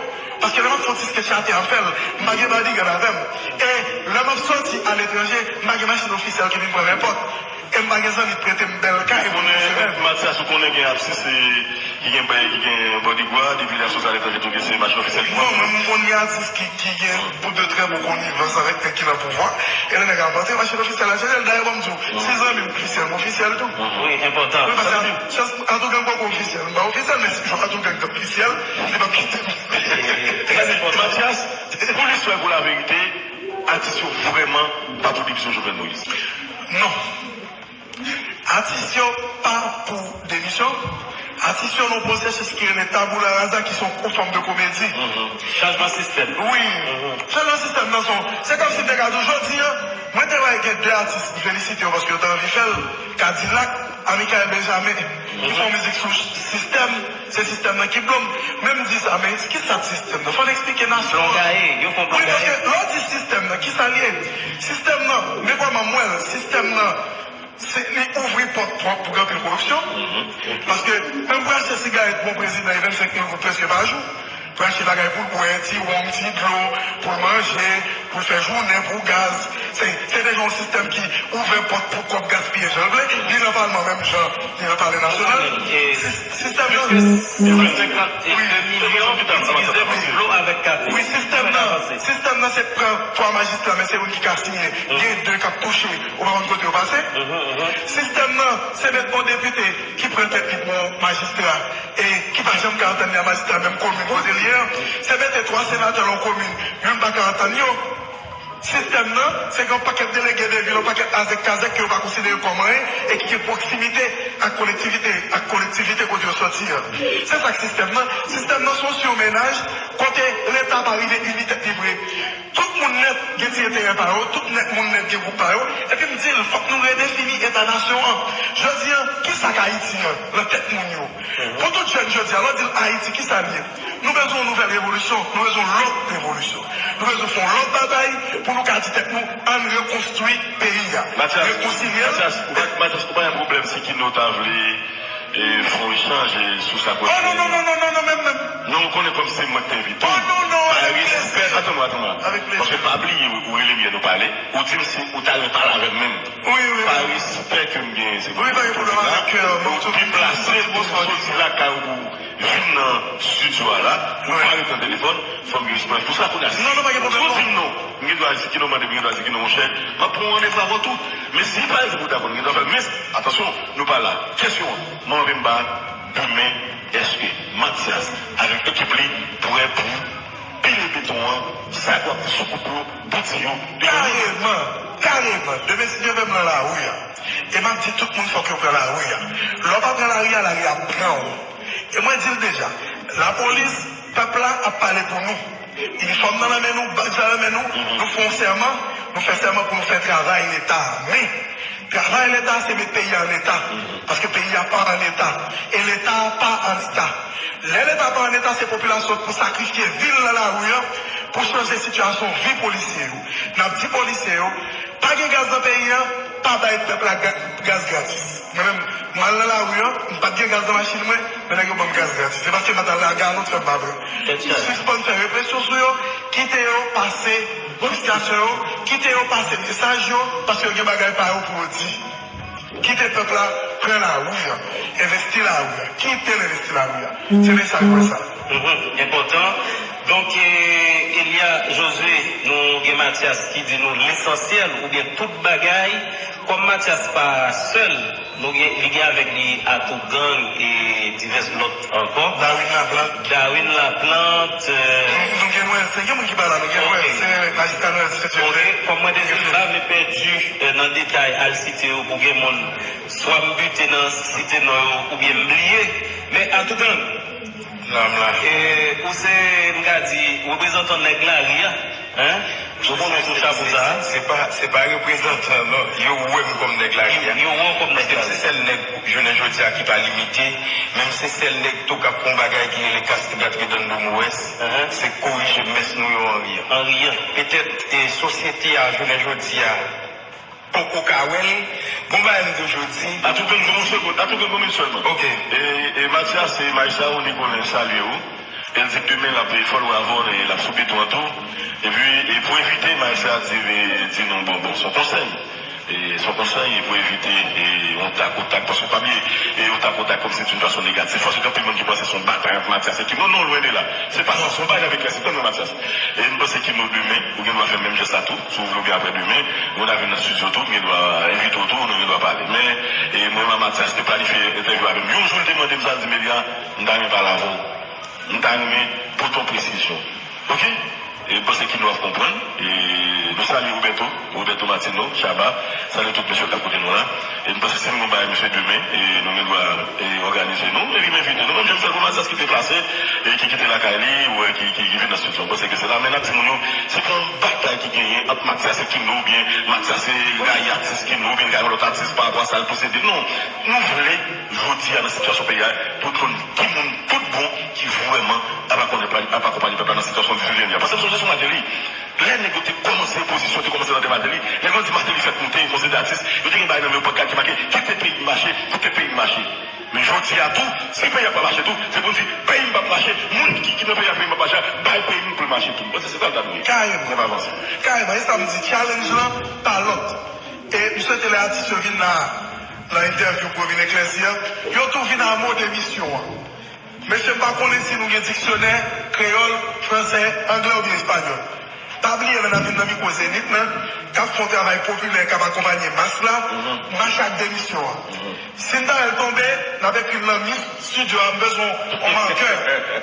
Paske lè m ap fè yon ti sketch atè, m ap fè l, m pa gen bodyguard avè m. E lè m ap sòti aletranje, m pa gen machin ofisyèl ki vin pran nenpòt. E m pa gen zanmi k prete m bèl kay pou yon semèn. Matyas, ou konnen gen atis ki gen, ki gen bodyguard, epi lè ap sòti aletranje tou, gen se machin ofisyèl ki pran. Non, mwen, m konn gen atis ki, ki gen pou de trè bon konivans avèk nèg ki nan pouvwa. E lè nèg ap antre, machin ofisyèl la chanje l. Dayè, ban m di w, si zanmi m ofisyèl, m ofisyèl tou. Wi, enpòtan. Wi, paske chans, Atougang poko ofisyèl. M pa ofisyèl, men si Atougang t ofisyèl, li p ap kite m. Trè enpòtan. Matyas, pou listwa e pou laverite, atis yo vrèman pa pou demisyon Jovenel Moïse? Non. Atis yo pa pou demisyon. Atis yo nan pwosesis ki rele tabula rasa, ki se yon fòm de komedi. Chanjman sistèm. Wi. Chanjman sistèm nan se yon, se kòmsi m te ka di w jodi a, mwen te wè gen de atis, m felisite yo paske yo te anvi fè l. Kadilak a Michael Benjamin, ki fè yon mizik sou sistèm, se sistèm nan ki blo m. Men m di sa, men kisa k sistèm nan? Fò n eksplike nasyon an. Wi, paske lè w di sistèm nan, kisa l ye? Sistèm nan, men kòman m wè l, sistèm nan, se, li ouvri pòt twòp pou gen anpil koripsyon. Paske menm pou achte sigarèt pou yon prezidan, e vennsenk mil goud prèske pa jou. Pou achte bagay pou l bwè, ti wonm, ti dlo, pou l manje, pou l fè jounen, pou gaz. Se, se deja yon sistèm ki ouvè pòt pou kòb gaspiye jan l vle. Li nan palman menm jan li nan palè nasyonal. Sis-, sistèm nan. Plis ke senkannde milyon itilize pou dlo avèk kafe. Wi, sistèm nan, sistèm nan se pran twa majistra, men se youn ki ka siyen. Gen de k ap touche, ou pa konn kote yo pase. Sistèm nan, se met yon depite ki pran tèt li pou yon majistra. E ki pa janm ka antann li a majistra menm komin kote l ye an. Se mete twa senatè nan yon komin, youn pa ka antann yo. Sistèm nan, se gen yon pakèt delege de vil, yon pakèt azèk kazèk ke yo pa konsidere kòm anyen e ki gen pwoksimite ak kolektivite, ak kolektivite kote yo sòti an. Se sa k sistèm nan. Sistèm nan se yon simenaj kote Leta pa rive ini tèt li vre. Tout moun nèt gen ti enterè pa yo, tout nèt moun nèt gen gwoup pa yo. Epi m di l, fòk nou redefini eta nasyon an. Jodi an, kisa k Ayiti an nan tèt moun yo? Pou tout jèn jodi a, lè w di l Ayiti, kisa l ye? Nou bezwen yon nouvèl revolisyon, nou bezwen yon lòt revolisyon. Nou bezwen fè yon lòt batay pou nou ka di tèt nou, ann rekonstwi peyi a. Matyas, rekonsilye l. Matyas, ou pa, Matyas, ou pa gen pwoblèm si Kino ta vle e, fè yon echanj, e, sou sa k wè. Oh, non, non, non, non, non, non, menm, menm. Non, ou konnen kòm se mwen k te envite w. Oh, non, non, pa respè, atann mwen, atann mwen. Paske pa bliye, ou, ou rele m yè, nou pale. Ou di m si ou ta renmen pale avè m menm. Wi, wi. Pa respè ke m genyen, se pou sa. Wi, pa gen pwoblèm avèk, e, mwen, ou deplase pou soti lakay ou pou vin nan estidyo a la. Ou pa ret nan telefòn, fò m gen respè. Pou sa, kounye a, si ou di m non, m gen dwa di ki non, mande m gen dwa di ki non, monchè. M ap pran yon randevou avè w tou. Men si pa egzanp ou dakò, nou gen dwa fè l. Men, atansyon, nou pa la. Kesyon an, mwen anvi m ba demen, èske Matyas avèk ekip li prè pou pile beton an? Sa k w ap di sou gwoup yo pou di yo demen? Kareman, kareman. Demen, si Dye vle, m nan lari a. E m ap di tout moun fòk yo pran lari a. Lè w pa pran lari a, lari a ap pran w. E mwen di l deja, lapolis, pèp la ap pale pou nou. Inifòm nan nan men nou, bag la nan men nou, nou fè yon sèman, nou fè sèman pou nou fè travay Leta. Men, travay Leta se met peyi a an eta, paske peyi a pa an eta. E Leta a pa an eta. Lè Leta pa an eta, se popilasyon pou sakrifye vi l nan lari an pou chanje sitiyasyon vi polisye yo. N ap di polisye yo, pa gen gaz nan peyi a, pa bay pèp la ga-, gaz gratis. Mwen menm, M al nan lari an, m pa t gen gaz nan machin mwen, men nèg yo ban m gaz gratis. Se paske m pa t al la galon fè m pa pran. Sispann fè represyon sou yo, kite yo pase fristrasyon yo, kite yo pase mesaj yo, paske yo gen bagay pa yo pou yo di. Kite pèp la pran lari an, envesti lari an, kite l envesti lari an. Se mesaj mwen sa. Mhm, enpòtan. Donk, eh, Elia Josué, nou gen Mathias ki di nou lesansyèl oubyen tout bagay. Kòm Mathias pa sèl, nou gen, li gen avèk li Atougang e divès lòt ankò. Darwin Laplante. Darwin Laplante. Eh, nou, nou gen Noël, se gen moun ki pa la, nou gen Noël, se majistra Noël, se ok. Kòm mwen te di, m pa vle pèdi, eh, nan detay al site yo pou gen moun swa m bite nan site non yo oubyen m bliye. Men Atougang, eh, ou se, m ka di, reprezantan nèg lari a, hein? Ou konnen sou chapo sa a? Se pa, se pa reprezantan, non. Yo wè m kòm nèg lari a. Yo wè w kòm nèg lari a. Paske m se sèl nèg jounen jodi a ki pa limite, men m se sèl nèg tou k ap fè yon bagay ki rele Castidad Redondo Mores. Se korije mès nou yo an riyan. An riyan. Petèt, eh, sosyete a jounen jodi a poko ka wè l. Bon bagay m di w jodi. Atougang, ban m yon segonn, Atougang, ban m yon minit sèlman. Ok. E, e Mathias, se Maestro Nicolas salye w. E l di demen l ap fè l avè w, e l ap sou beton an tou. Epi, e pou evite Maestro di, di nou, bon, bon, se yon konsèy. E se yon konsèy pou evite, e, yon tak ou tak, paske w pa bliye, e yon tak ou tak kòmsi se yon fason negatif, paske gen anpil moun ki panse se yon batay ant Mathias e Kimno, non, lwen de la. Se pa sa, se yon bagay avèk lèspri, tann mwen Mathias. E m panse Kimno demen, ou gen dwa fè menm jès la tou, si w vle oubyen aprè demen, nou ta vin nan estidyo tou, m gen dwa envite w tou, nou gen dwa pale. Men, e mwen menm Mathias te planifye entèvyou avè m. Yon jou, l te mande m sa, l di m, Elia, m ta renmen pale avè w. M ta renmen pote yon presizyon. Ok? E m panse Kimno ap konprann. E nou salye Roberto, Roberto Martino, Chaba, salye tout mesye k ap koute nou la. E m panse si nou gen yon bagay, mesye, demen, e nou gen dwa, e òganize nou, epi m envite nou. Menm jan m fè l pou Mathias ki deplase, e ki kite lakay li, ou wè, ki, ki, ki vin nan estidyo. M panse ke se la, men n ap di moun yo, se pa yon batay ki genyen ant Mathias e Kimno, oubyen Mathias e rayi atis Kimno, oubyen l rayi yon lòt atis pa rapò a sa l posede. Non, nou vle, jodi a, nan sitiyasyon peyi a, pou tout moun, tout moun, tout bon, ki vrèman ap akonpanye, ap akonpanye pèp la nan sitiyasyon difisil li an. Paske m sonje sou Martelly, lè nèg yo te kòmanse, opozisyon te kòmanse tande Martelly, nèg yo di Martelly fèk moute, yon seri de atis, yo te gen bagay nan men yo, pankart ki make, kite peyi m mache, kite peyi m mache. Men jodi a tou, si peyi a pa mache tou, se pou n di, peyi m p ap mache, moun ki, ki nan peyi a, peyi m p ap mache a, bay peyi m pou l mache tou. M panse se sa l ta dwe ye. Kareman. N ap avanse. Kareman, e sa m di, challenge lan pa lòt. E m swete lè atis yo vin la, nan entèvyou pou yo vin eklèsi an, yo tou vin a mo demisyon an. Mesye, m pa konnen si nou gen diksyonè kreyòl, fransè, anglè oubyen espanyòl. Pa bliye, lè n ap vin nan mikwo Zenith nan, k ap fè yon travay popilè, k ap akonpanye mas la, mach ak demisyon an. Si n ta wè l tonbe, n ap ekri l nan mi estidyo a, m bezwen yon makè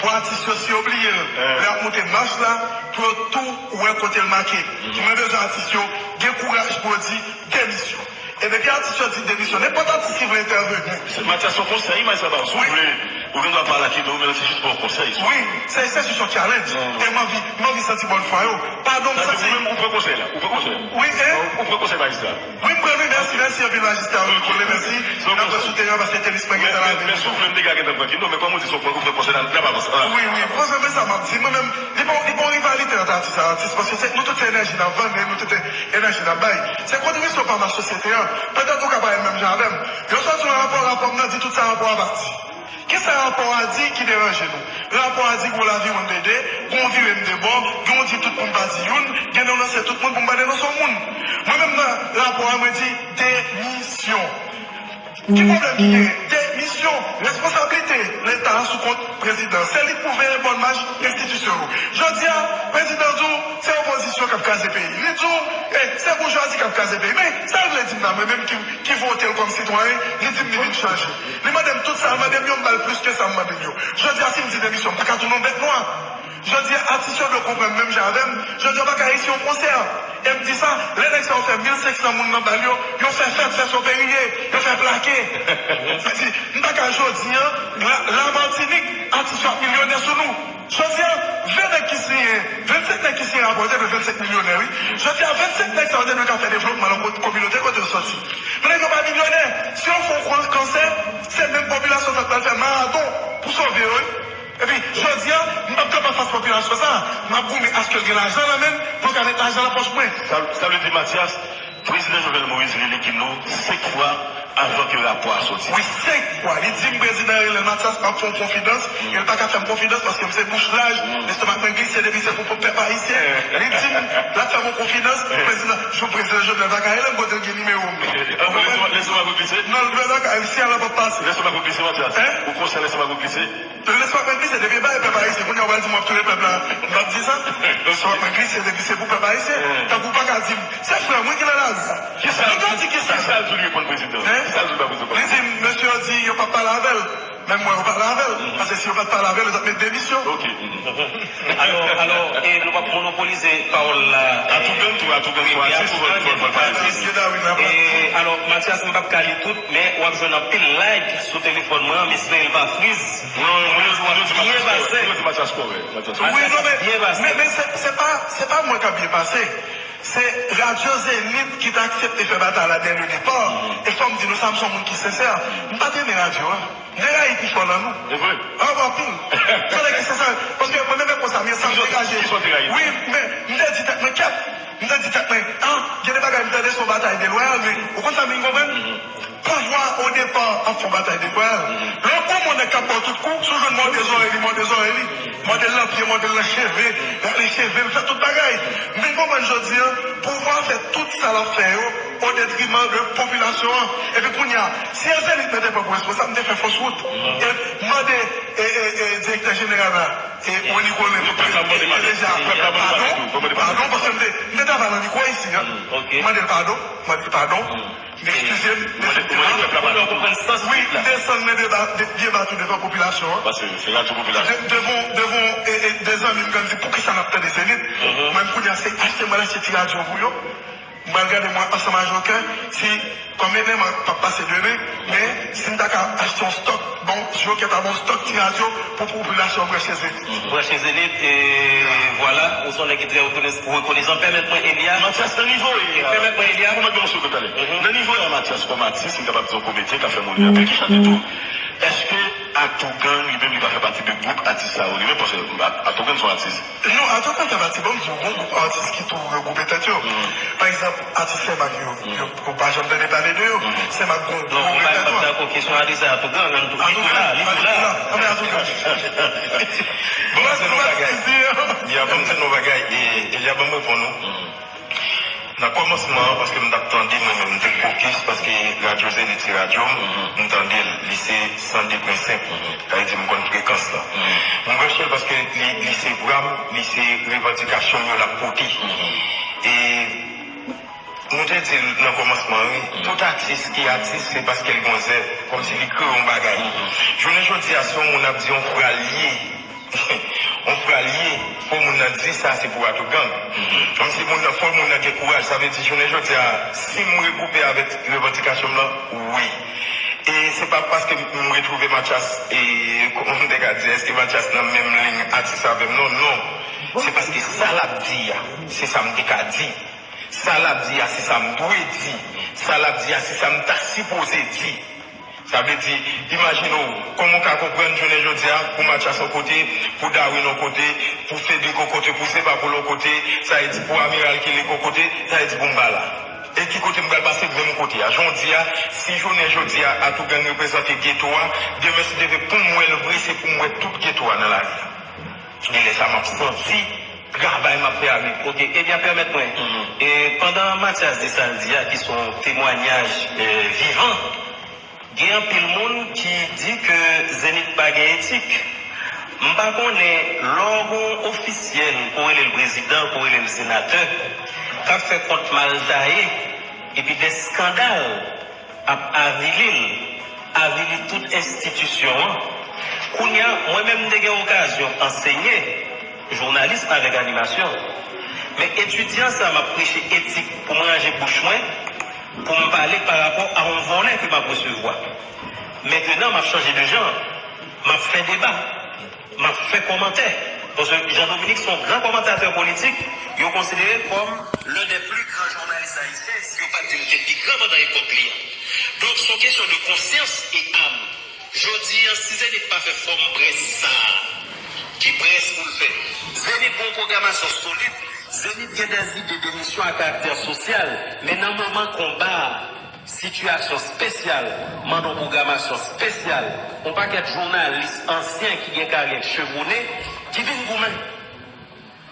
pou atis yo, si yo bliye l, lè y ap moute mach la, pou yo tou wè kote l make. Mwen bezwen atis yo gen kouraj pou yo di, demisyon. E depi atis yo di demisyon, nenpòt atis ki vle entèveni. Se Mathias, se yon konsèy, Mathias, ba, si w vle, ou gen dwa pale ak Edo, men se jis ba w konsèy. Wi, se, se jis yon challenge. E m anvi, m anvi santi bòn fwa yo. Padon, m santi. Ou menm, ou pran konsèy la, ou pran konsèy la. Wi, e? Ou pran konsèy majistra. Wi, m pran, wi, mèsi, mèsi anpil majistra, wi, kole, mèsi. N ap wè sou teren an, paske tenis mwen gentan lave. Men si w vle, m te ka gentan pran ki non, men kòm ou di, se yon pran, ou pran konsèy la, n ap avanse. Wi, wi, mwen, mwen, sa m ap di, mwen menm, li pa, li pa yon rivalite ant atis ak atis, paske se, nou tout se enèji n ap vann, e nou tout se enèji n ap bay. Se kontribisyon pa m a sosyete an. Petèt ou ka parèt menm jan avè m. Yo sòti yon rapò, rapò m nan di tout sa rapò a pa di. Kisa rapò a di ki deranje nou? Rapò a di gon lavi moun dede, gon vire m de bò, gen yon di tout pou m pa di youn, gen denonse tout moun pou m pa denonse yon moun. Mwen menm nan rapò a, mwen di demisyon. Ki pwoblèm ki genyen? Demisyon, responsablite Leta a sou kont prezidan. Se li k pou veye bòn mach enstitisyon yo. Jodi a, prezidan di w se opozisyon k ap kraze peyi. Li di w, eh, se boujwazi k ap kraze peyi. Men, sa l vle di m la, mwen menm ki, ki vote l kòm sitwayen, li di m li vin chanje. Li mande m tout sa l mande m yo, m ba l plis ke sa m mande l yo. Jodi a, si m di demisyon, m pa ka tounen yon bèt nwa. Jodi a, atis yo dwe konprann menm jan avè m. Jodi a, yo pa ka reyisi yon konsè. E m di sa, lè nèg sa yo fè mil senk san moun nan bal yo, yo fè fèt, fè soperiye, yo fè plake. Sa di, m pa ka jodi a, la, la Matinik, atis yo ap milyonè sou nou. Jodi a, ven nèg ki siyen, vennsenk nèg ki siyen rapò yo te dwe vennsenk milyonè, wi. Jodi a, vennsenk nèg sa yo te dwe ka fè devlopman nan kot, kominote kote yo sòti. Men nèg yo pa milyonè. Si yo fè yon kansè, se menm popilasyon sa k pral fè maraton pou sove yo, wi. Epi, jodi a, m p ap kanpe anfas popilasyon sa a. M ap goumen aske l gen lajan nan men l pou l ka met lajan nan pòch mwen. Sa, sa vle di, Mathias, prezidan Jovenel Moïse rele Kimno senk fwa avan Ke rapò a soti. Wi, senk fwa. Li di m prezidan rele l, Mathias, m ap fè w konfidans, e l pa ka fè m konfidans paske m se bouch laj, lestomak mwen glise depi se pou pèp ayisyen. Li di m l ap fè m yon konfidans, prezidan, jou prezidan Jovenel pa ka rele m kote l gen nimewo m. Lestomak ou glise? Non, l pa ka, si al ap pase. Lestomak ou glise, Mathias? Ou konsyan lestomak ou glise? Lestomak mwen glise depi bay pèp ayisyen. Kounye a w pral di m w ap touye pèp la. M p ap di sa. Lestomak mwen glise depi se pou pèp ayisyen. Tankou w pa ka di m, se frè m wi ki nan lari a. Kisa l di w reponn prezidan? Kisa l di w ba prezidan? Li di m, mesye yo di yo p ap pale avè l. Menm mwen, yo pale avè l. Paske si yo pa t pale avè l, yo t ap met demisyon. Ok. Alò, alò, e nou p ap monopolize pawòl la. Atougang tou, Atougang tou, atis, fò, fò, fò, fò, atis. E, alò, Mathias, m p ap ka li tout, men w ap jwenn anpil like sou telefòn mwen, Miss Neilva Frizz. Mwen di w ap byen pase. Wi, non, men, men, men se, se pa, se pa mwen k ap byen pase. Se Radyo Zenith ki t aksepte fè batay la dès le départ. E fò m di nou sa, m se yon moun ki sensè. M pa t renmen radyo a. M te rayi pi fò nan nou. E vre? An, anpil. Fòk ki sensè. Paske mwen menm konsa, men sa m degaje. Wi, men m te di tèt mwen kèt. M te di tèt mwen, an, gen de bagay m tande se yon batay delwayal, men ou konn sa m vin konprann? Pouvwa o depa ap fè batay de pwal. Lè w pran yon nèg k ap ba w tout kou, si w jwenn mòde zòrèy li, mòde zòrèy li, mòde l nan pye, mòde l nan cheve, rale cheve l, fè tout bagay. M vin konprann jodi a, pouvwa fè tout sa l ap fè yo o detriman de popilasyon an. Epi kounye a, si Zenith mwen te pran pou responsab, m te fè fòs wout. E mande e, e, e, direktè jeneral la, e, Rony Colin, pou prezante deja, padon, padon, paske m te, m te travay nan mikwo isi a. Mande l padon, mande l padon. M eskize m, men se te pa. Wi, m desann men deba, de, deba tou devan popilasyon an. Paske se radyo popilasyon. De, devan, devan, e, e, de zanmi m k ap di, poukisa n ap tande Zenith? Mwen, m kounye a, se achte, mwen achte ti radyo pou yo. M pral gade, mwen, ansanm a Joker, si, kòm evènman p ap pase demen, men, si m ta ka achte yon stòk, bon, Joker ta ba w stòk ti radyo pou popilasyon an branche Zenith. Branche Zenith, e vwala, ou se yon nèg ki trè rekones-, rekonesan. Pèmèt mwen, Elia. Mathias, nan nivo e a. Pèmèt mwen, Elia. Kòman gen yon segonn, talè? Nan nivo e a, Mathias, kòm atis, m kapab di yon komedyen k ap fè money anpil ki chante tou. Èske Atougang, li menm, li pa fè pati de gwoup atis sa yo, li menm, paske Atougang se yon atis? Non, Atougang fè pati, bon, m di w, gon gwoup atis ki tou regwoupe tèt yo. Pa egzanp, atis Senmak yo, yo, ou pa janm tande pale de yo. Senmak gon gwo repertwa. Non, m pa dakò, kesyon a de sa, Atougang, li tou la, li tou la. Anben Atougang. Bon, se nou bagay. Ya, ban m di nou bagay, e, e ya ban m reponn ou. Nan kòmansman an, paske m t ap tande, mwen menm, m te fokis, paske Radyo Zenith se radyo m, m tande l, li se san de pwen senk, sa vle di m konn frekans lan. M branche l paske li, li se vwa m, li se revandikasyon m yo l ap pote. E nou te di l nan kòmansman an, wi, tout atis ki atis, se paske l gen yon zèv, kòmsi li kreye yon bagay. Jounen jodi a, si yon moun ap di yon fra l ye, yon fra l ye, fò moun nan di sa se pou Atougang. Kòmsi moun nan, fò moun nan gen kouraj. Sa vle di, jounen jodi a, si m regwoupe avèk revandikasyon m lan, wi. E se pa paske m retwouve Mathias, e kòman m te ka di, èske Mathias nan menm liy atis avè m? Non, non. Se paske sa l ap di a, se sa m te ka di. Sa l ap di a, se sa m dwe di. Sa l ap di a, se sa m ta sipoze di. Sa vle di, imajine w, kòman w ka konprann jounen jodi a, pou Mathias yon kote, pou Darwin yon kote, pou Fedrico kote, pou Sepa pou yon kote, sa vle di pou Amiral Kelly yon kote, sa vle di pou m pa la. E ki kote m pral pase? Menm kote a. Jan w di a, si jounen jodi a, Atougang reprezante geto a, demen si Dye vle, pou m wè l vre, se pou m wè tout geto a nan lari a. E lè sa, m ap santi travay m ap fè a viv. Ok, ebyen, pèmèt mwen. E pandan Mathias di sa l di a, ki se yon temwayaj, e, vivan, gen anpil moun ki di ke Zenith pa gen etik. M pa konnen, lè w gen yon ofisyèl, ke w rele l prezidan, ke w rele l senatè, k ap fè kont mal taye, epi de eskandal ap avili l, avili tout enstitisyon an. Kounye a, mwen menm, m te gen okazyon ansenye jounalis avèk animasyon. Men etidyan sa, m ap preche etik pou m ranje bouch mwen, pou m pale pa rapò a yon vòlè ke m ap resevwa. Mentenan, m ap chanje de jan, m ap fè deba. M ap fè kòmantè. Paske Jean Dominique se yon gran kòmantatè politik, yo konsidere kòm l'un des plus grands journalistes haïtiens, si yo pa t di l te pi gran pandan epòk li an. Donk, se yon kesyon de konsyans e am. Jodi a, si Zenith pa fè fòm près sa a, ki près pou l fè? Zenith gen yon pwogramasyon solid, Zenith gen des idées d'émission à caractère social, men nan moman konba a, Sitiyasyon espesyal mande yon pwogramasyon espesyal, yon pakèt jounalis ansyen ki gen karyè k chevone ki vin goumen.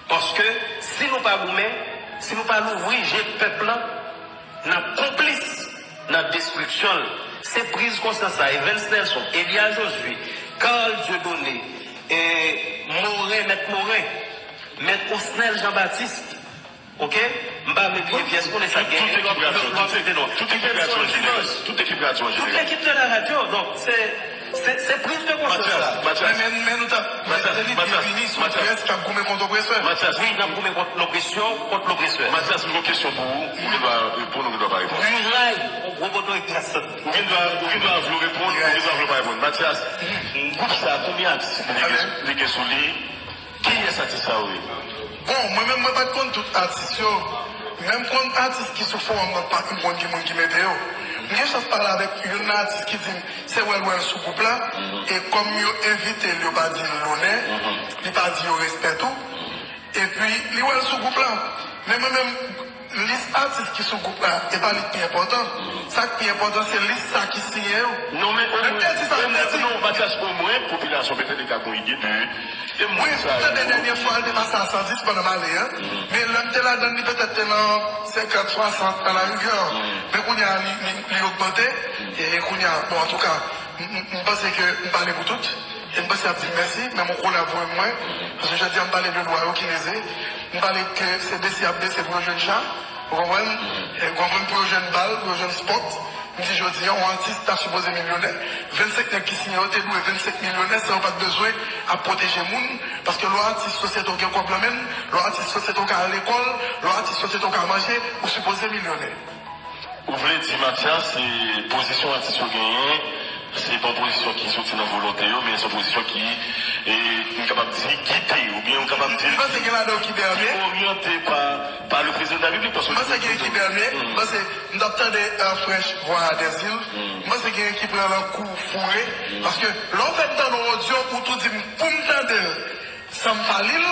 Paske si nou pa goumen, si nou pa louvri je pèp lan, n ap konplis nan destriksyon l. Se priz konsyans sa, Evens Nelson, Elia Josué, Carl Dieudonné, e, Morin, Mèt Morin, Mèt Osnel Jean Baptiste, oke? M pa vle bliye pyès moun, e sa gen lòt, lòt, lòt, lòt, non. Tout ekip radyo an jeneral. Tout ekip radyo an jeneral. Tout ekip de la radio, donk, se, se, se priz de konsyans sa. Mathias, Mathias. Men, men, men nou ta, Mathias, se li ki Mathias, vini sou Mathias. Pyès k ap goumen kont opresè. Mathias. Wi, n ap goumen kont lopresyon, kont lopresè. Mathias, m gen yon kesyon pou ou. Ou gen dwa reponn, ou gen dwa pa reponn. Miray, yon gwo poto e gras. Ou gen dwa, ou gen dwa vle w reponn, ou gen dwa vle w pa reponn. Mathias, gwoup sa, konbyen atis li gen, li gen sou li? Kiyès atis sa yo ye? Bon, mwen menm, mwen pa t konn tout atis yo. Men m konn atis ki sou fowòm nan, pa m konn ki moun ki mete yo. M gen chans pale avèk youn nan atis ki di m se wè l wè l sou gwoup la, e kòm yo envite l, yo pa di l lonè, li pa di yo respè tou. Epi, li wè l sou gwoup la. Men mwen menm, lis atis ki sou gwoup la, e pa li k pi enpòtan. Sa k pi enpòtan, se lis sa ki siyen yo. Non, men omwen, omwen, non, Mathias, omwen, popilasyon petèt li ka gen yon ide de, de moun sa yo. Wi, tande dènye fwa, li te pase a san dis pandan m ale an. Men lè m te ladan l, li petèt te nan senkant, swasant alarigè. Men kounye a, li, li, li ogmante. E kounye a, bon, antouka, m, m, m panse ke m pale pou tout. E m panse y ap di m mèsi, men m kolabore mwen. Paske jodi a m pale de lwa yo ki leze. M pale ke se bese y ap bese pou yo jwenn cha. Ou konprann? E w konprann, pou yo jwenn bal, pou yo jwenn spòt. M di jodi a, yon atis ta sipoze milyonè. Vennsenk nèg ki siyen yo te dwe vennsenk milyonè san yo pa t bezwen ap pwoteje moun. Paske lè w atis, sosyete w gen kòb nan men l. Lè w atis, sosyete w ka al lekòl. Lè w atis, sosyete w ka manje. Ou sipoze milyonè. Ou vle di, Mathias, se pozisyon atis yo genyen, se pa yon pozisyon ki soti nan volonte yo, men se yon pozisyon ki, e, nou kapab di, gide, oubyen nou kapab di, m panse gen ladan yo ki bène, oryante pa, pa le président de la République, paske m panse gen ki bène, m panse, m t ap tande, euh, Fresh Voix des Îles, m panse gen ki pran nan kou foure, paske lè w fè m tande yon odyo, ou tou di m pou m tande l, san m pa li l,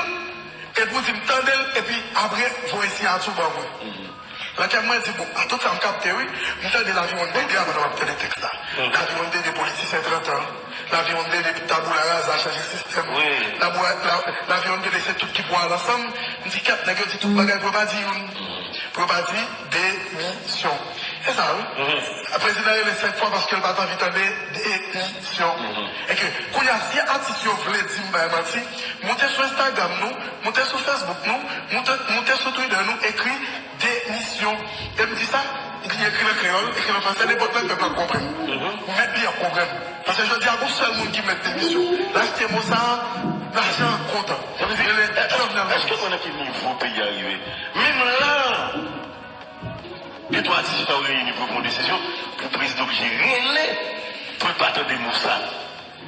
epi w di m tande l, epi apre, voye siyati w ban mwen. Nan kè mwen di, bon, a tout sa m kapte, wi. M tande Laviwonn Dede a pandan m ap tande tèks la. Laviwonn Dede, politisyen trant an. Laviwonn Dede, taboula raza, chanje sistèm. Wi. Labou-, la, Laviwonn Dede, se tout ki pou al ansanm. M di, kèt, nèg yo di tout bagay pou yo pa di youn. Pou yo pa di demisyon. Se sa, wi. Prezidan rele senk fwa paske l pa t anvi tande demisyon. E ke, kounye a, si atis yo vle di m bay manti, moute sou Instagram nou, moute sou Facebook nou, moute, moute sou Twitter nou, ekri demisyon. E m di sa, li ekri l an kreyòl, ekri l an fransè, nenpòt lang pèp la ap konprann. Ou mèt li ap konprann. Paske jodi a, gon sèl moun ki mèt demisyon. L achte mo sa a, lajan kontan. Sa vle di, rele Jovenel Moïse. Èske konnen ki nivo peyi a rive? Menm la, de twa atis yo ta reyini pou yo pran yon desizyon, pou prezidan oblije rele, pou l pa tande mo sa.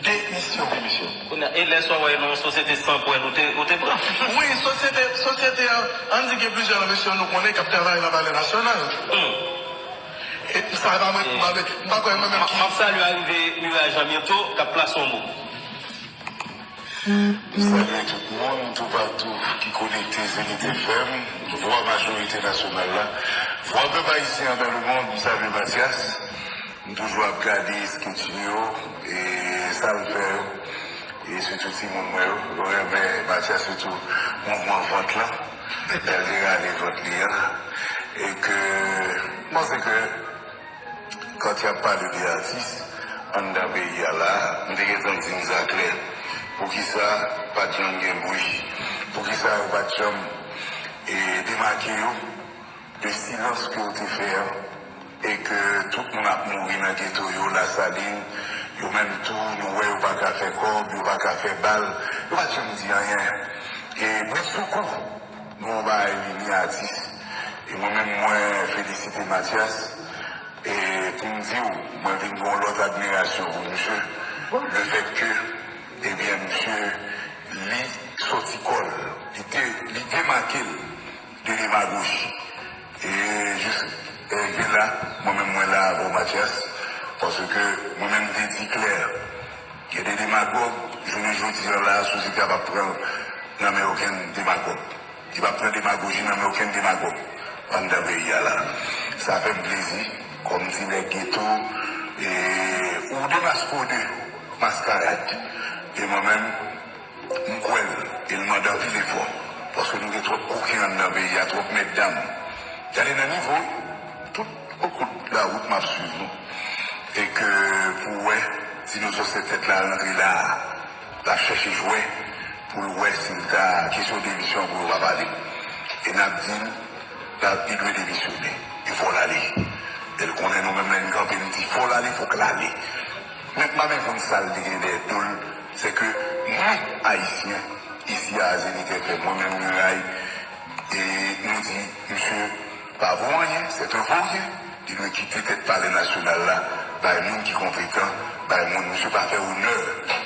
Demisyon. Demisyon. Kounye a, e lè sa w wè nan yon sosyete san pwèl, ou te, ou te pran? Wi, sosyete, sosyete a, ann di gen plizyè nan mesye yo nou konnen k ap travay nan Palè Nasyonal. E sa, e pa mwen, m pa, m pa kwè mwen menm ki. M ap salye arive Miray Jean Myrtho, k ap plase yon mo. M salye tout moun, toupatou, ki konekte Zenith F M, vwa majorite nasyonal la, vwa pèp ayisyen an dans le monde, m salye Mathias. M toujou ap gade sketch li yo, e sa l fè yo, e sitou timoun mwen yo. Yo renmen Mathias, sitou mouvman vant lan, lè l te rale vant li an. E ke, m panse ke kan y ap pale de atis anndan peyi a la, m te gentan di m sa klè. Poukisa pa t janm gen bri? Poukisa yo pa t janm, e, demake yo de silans ke w te fè an, e ke tout moun ap mouri nan geto yo, Lasalin, yo menm tou, nou wè yo pa ka fè kòb, yo pa ka fè bal, yo pa t janm di anyen. E Britsoukou, nou yon bagay vini atis. E mwen menm, mwen felisite Mathias, e pou m di w, mwen vin gen yon lòt admirasyon pou misye. Le fèt ke, ebyen, misye, li sòti kò l, li de-, li demake l de demagoji. E jis, e, gen la, mwen menm mwen la avè w, Mathias, paske mwen menm m te di klè, gen de demagòg, jounen jodi a la, sosyete a p ap pran l nan men okenn demagòg. Li p ap pran demagoji nan men okenn demagòg anndan peyi a la. Sa fè m plezi. Kòm ti nèg geto, e, ou demaskode maskarad. E mwen menm, m kwè l, e l mande anpil efò. Paske nou gen twòp koken anndan peyi a, twòp mètdam. Gade nan nivo, tout bokou lawout m ap swiv nou. E ke pou wè, dinozo sèt tèt la rantre la a. L ap chèche jwè pou l wè si l ta kesyon demisyon pou yo pa pale. E n ap di l, l ap, li dwe demisyone. E fò l ale. E l konnen nou menm lè n kanpe, n di fò l ale, fòk l ale. Men m pa menm konn sa l te gen dèyè do l, se ke nou, Ayisyen, isi a Zenith F M, mwen menm Miray, e nou di, misye, pa vo anyen, c'est un vaurien. Li dwe kite tèt palè nasyonal la bay moun ki konpetan, bay moun, misye pa fè onè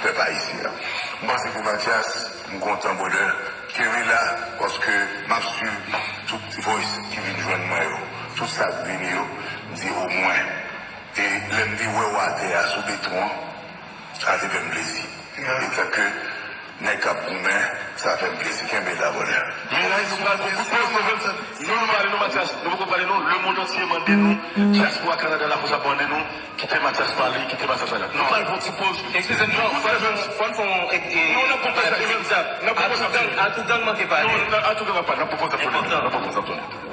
pèp ayisyen an. M panse pou Mathias, m kontan, brother. Kenbe la, paske m ap swiv tout voice ki vin jwenn mwen yo. Tout sa k vini yo, m di omwen. E lè m te wè w atè a sou beton an, sa te fè m plezi. Etanke nèg k ap goumen, sa fè m plezi. Kenbe la, brother. Men la, nou pral pou kout poz, nou menm, nou, nou pale, nou, Mathias, nou poko pale, nou, lemonn antye mande nou, dyaspora Kanada, Lafrans ap mande nou, kite Mathias pale, kite Mathias pale. Nou pral pou ti poz. Excusez-moi, nou pral pou, pral pou, e, e, non, n ap pou poz, Atougang, Atougang manke pale. Non, Atougang ap pale, n ap pou poz, n ap pou poz.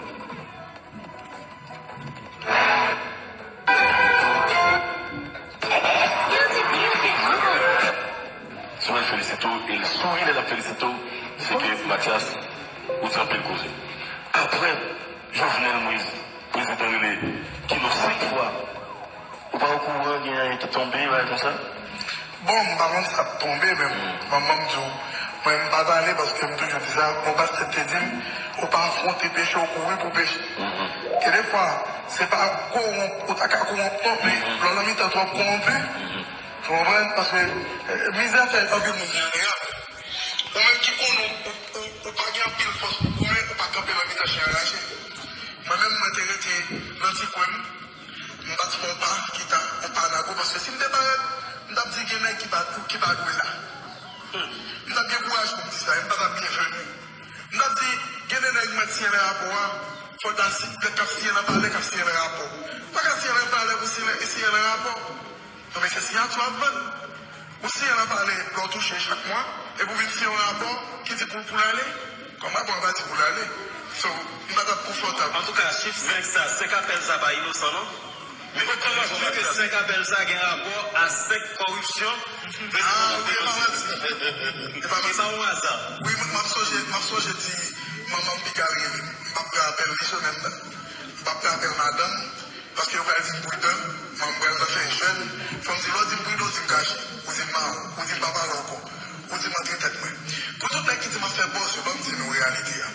Si w wè l felisite w, e l souri lè l ap felisite w, se ke Mathias, ou di anpil koze. Apre Jovenel Moïse, prezidan rele Kino senk fwa, ou pa okouran gen anyen ki tonbe, bagay konsa? Bon, m pa konn sa k tonbe, men manman m di w, mwen, m pa t ale paske m toujou di sa, bon, pastè te di m, ou pa afwonte peche, ou kouri pou peche. Gen de fwa, se pa kowonp, ou ta ka kowonp non, men lè w nan mitan twòp kowonpi, ou konprann? Paske, eh, mizè fè anpil moun vin mirak. Ou menm ki konnen ou, ou, ou, ou pa gen anpil fòs pou goumen, ou pa kanpe nan mitan chen anraje. Mwen menm, mwen te rete nan ti kwen m, m pa t fè yon pa ki ta yon pa nago, paske si m te parèt, m t ap di gen nèg ki pa, ki pa dwe la. M t ap gen kouraj pou m di sa, e m pa t ap byenveni. M t ap di, gen de nèg mèt siyen nan rapò a, fò l ta si, nèg k ap siyen nan palè, k ap siyen nan rapò. Pa ka siyen nan palè pou siyen, siyen nan rapò. Non, men se siyati w ap vann. Ou siyen nan palè, lè w touche chak mwa, epi w vin siyen yon rapò ki di pou, pou l ale. Kòm rapò a pa di pou l ale. So, m pa t ap konfòtab. Antouka, chif senk sa, senk apèl sa pa inosan, non. Men ou kòmanse ke senk apèl sa gen rapò a senk kòripsyon. Ah, wi, e pa manti. E pa manti. E pa yon aza. Wi, m, m ap sonje, m ap sonje ti manman m piga rele m. M p ap pran apèl li semèn nan. M p ap pran apèl madanm. Paske yo pral di m pridan, m pral nan fè jèn. Fò m di, lè w di m pridan, w di m kache, ou di m mawon, ou di m pa pale ankò, ou di m antre tèt mwen. Pou tout nèg ki di m ap fè buzz, yo ban m di nou reyalite a.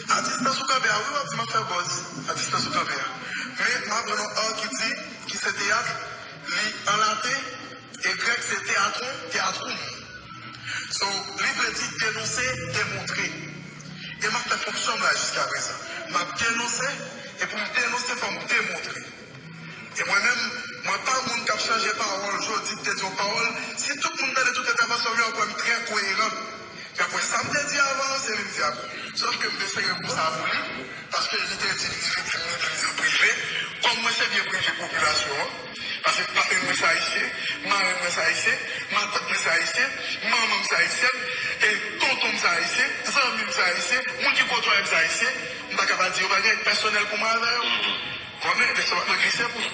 A distans ou kanpe a, wi, w ap di m ap fè buzz. A distans ou kanpe a. Men, m ap jwenn yon art ki di, ki se teyat, li an laten, e grèk se teatron, teatrum. So, li vle di denonse, demontre. E m ap fè fonksyon m la jiska prezan. M ap denonse, e pou m denonse, fò m demontre. E mwen menm, mwen pa moun k ap chanje pawòl, jodi m te di yon pawòl, si tout moun tande tout entèvansyon m yo, y ap wè m trè koyeran. Y ap wè sa m te di avan an, se li m di ankò. Sòf ke m te sere pou sa pou li, paske li te di m, li te di m, li te di m prive. Kòm mwen se byen prive popilasyon an, paske papi mwen se ayisyen, mari mwen se ayisyen, matant mwen se ayisyen, manman m se ayisyèn, e tonton m se ayisyen, zanmi m se ayisyen, moun ki kotwaye m se ayisyen, m pa ka pa di yo bagay pèsonèl pou mwen avè yo. Konnen, lestomak mwen glise pou yo.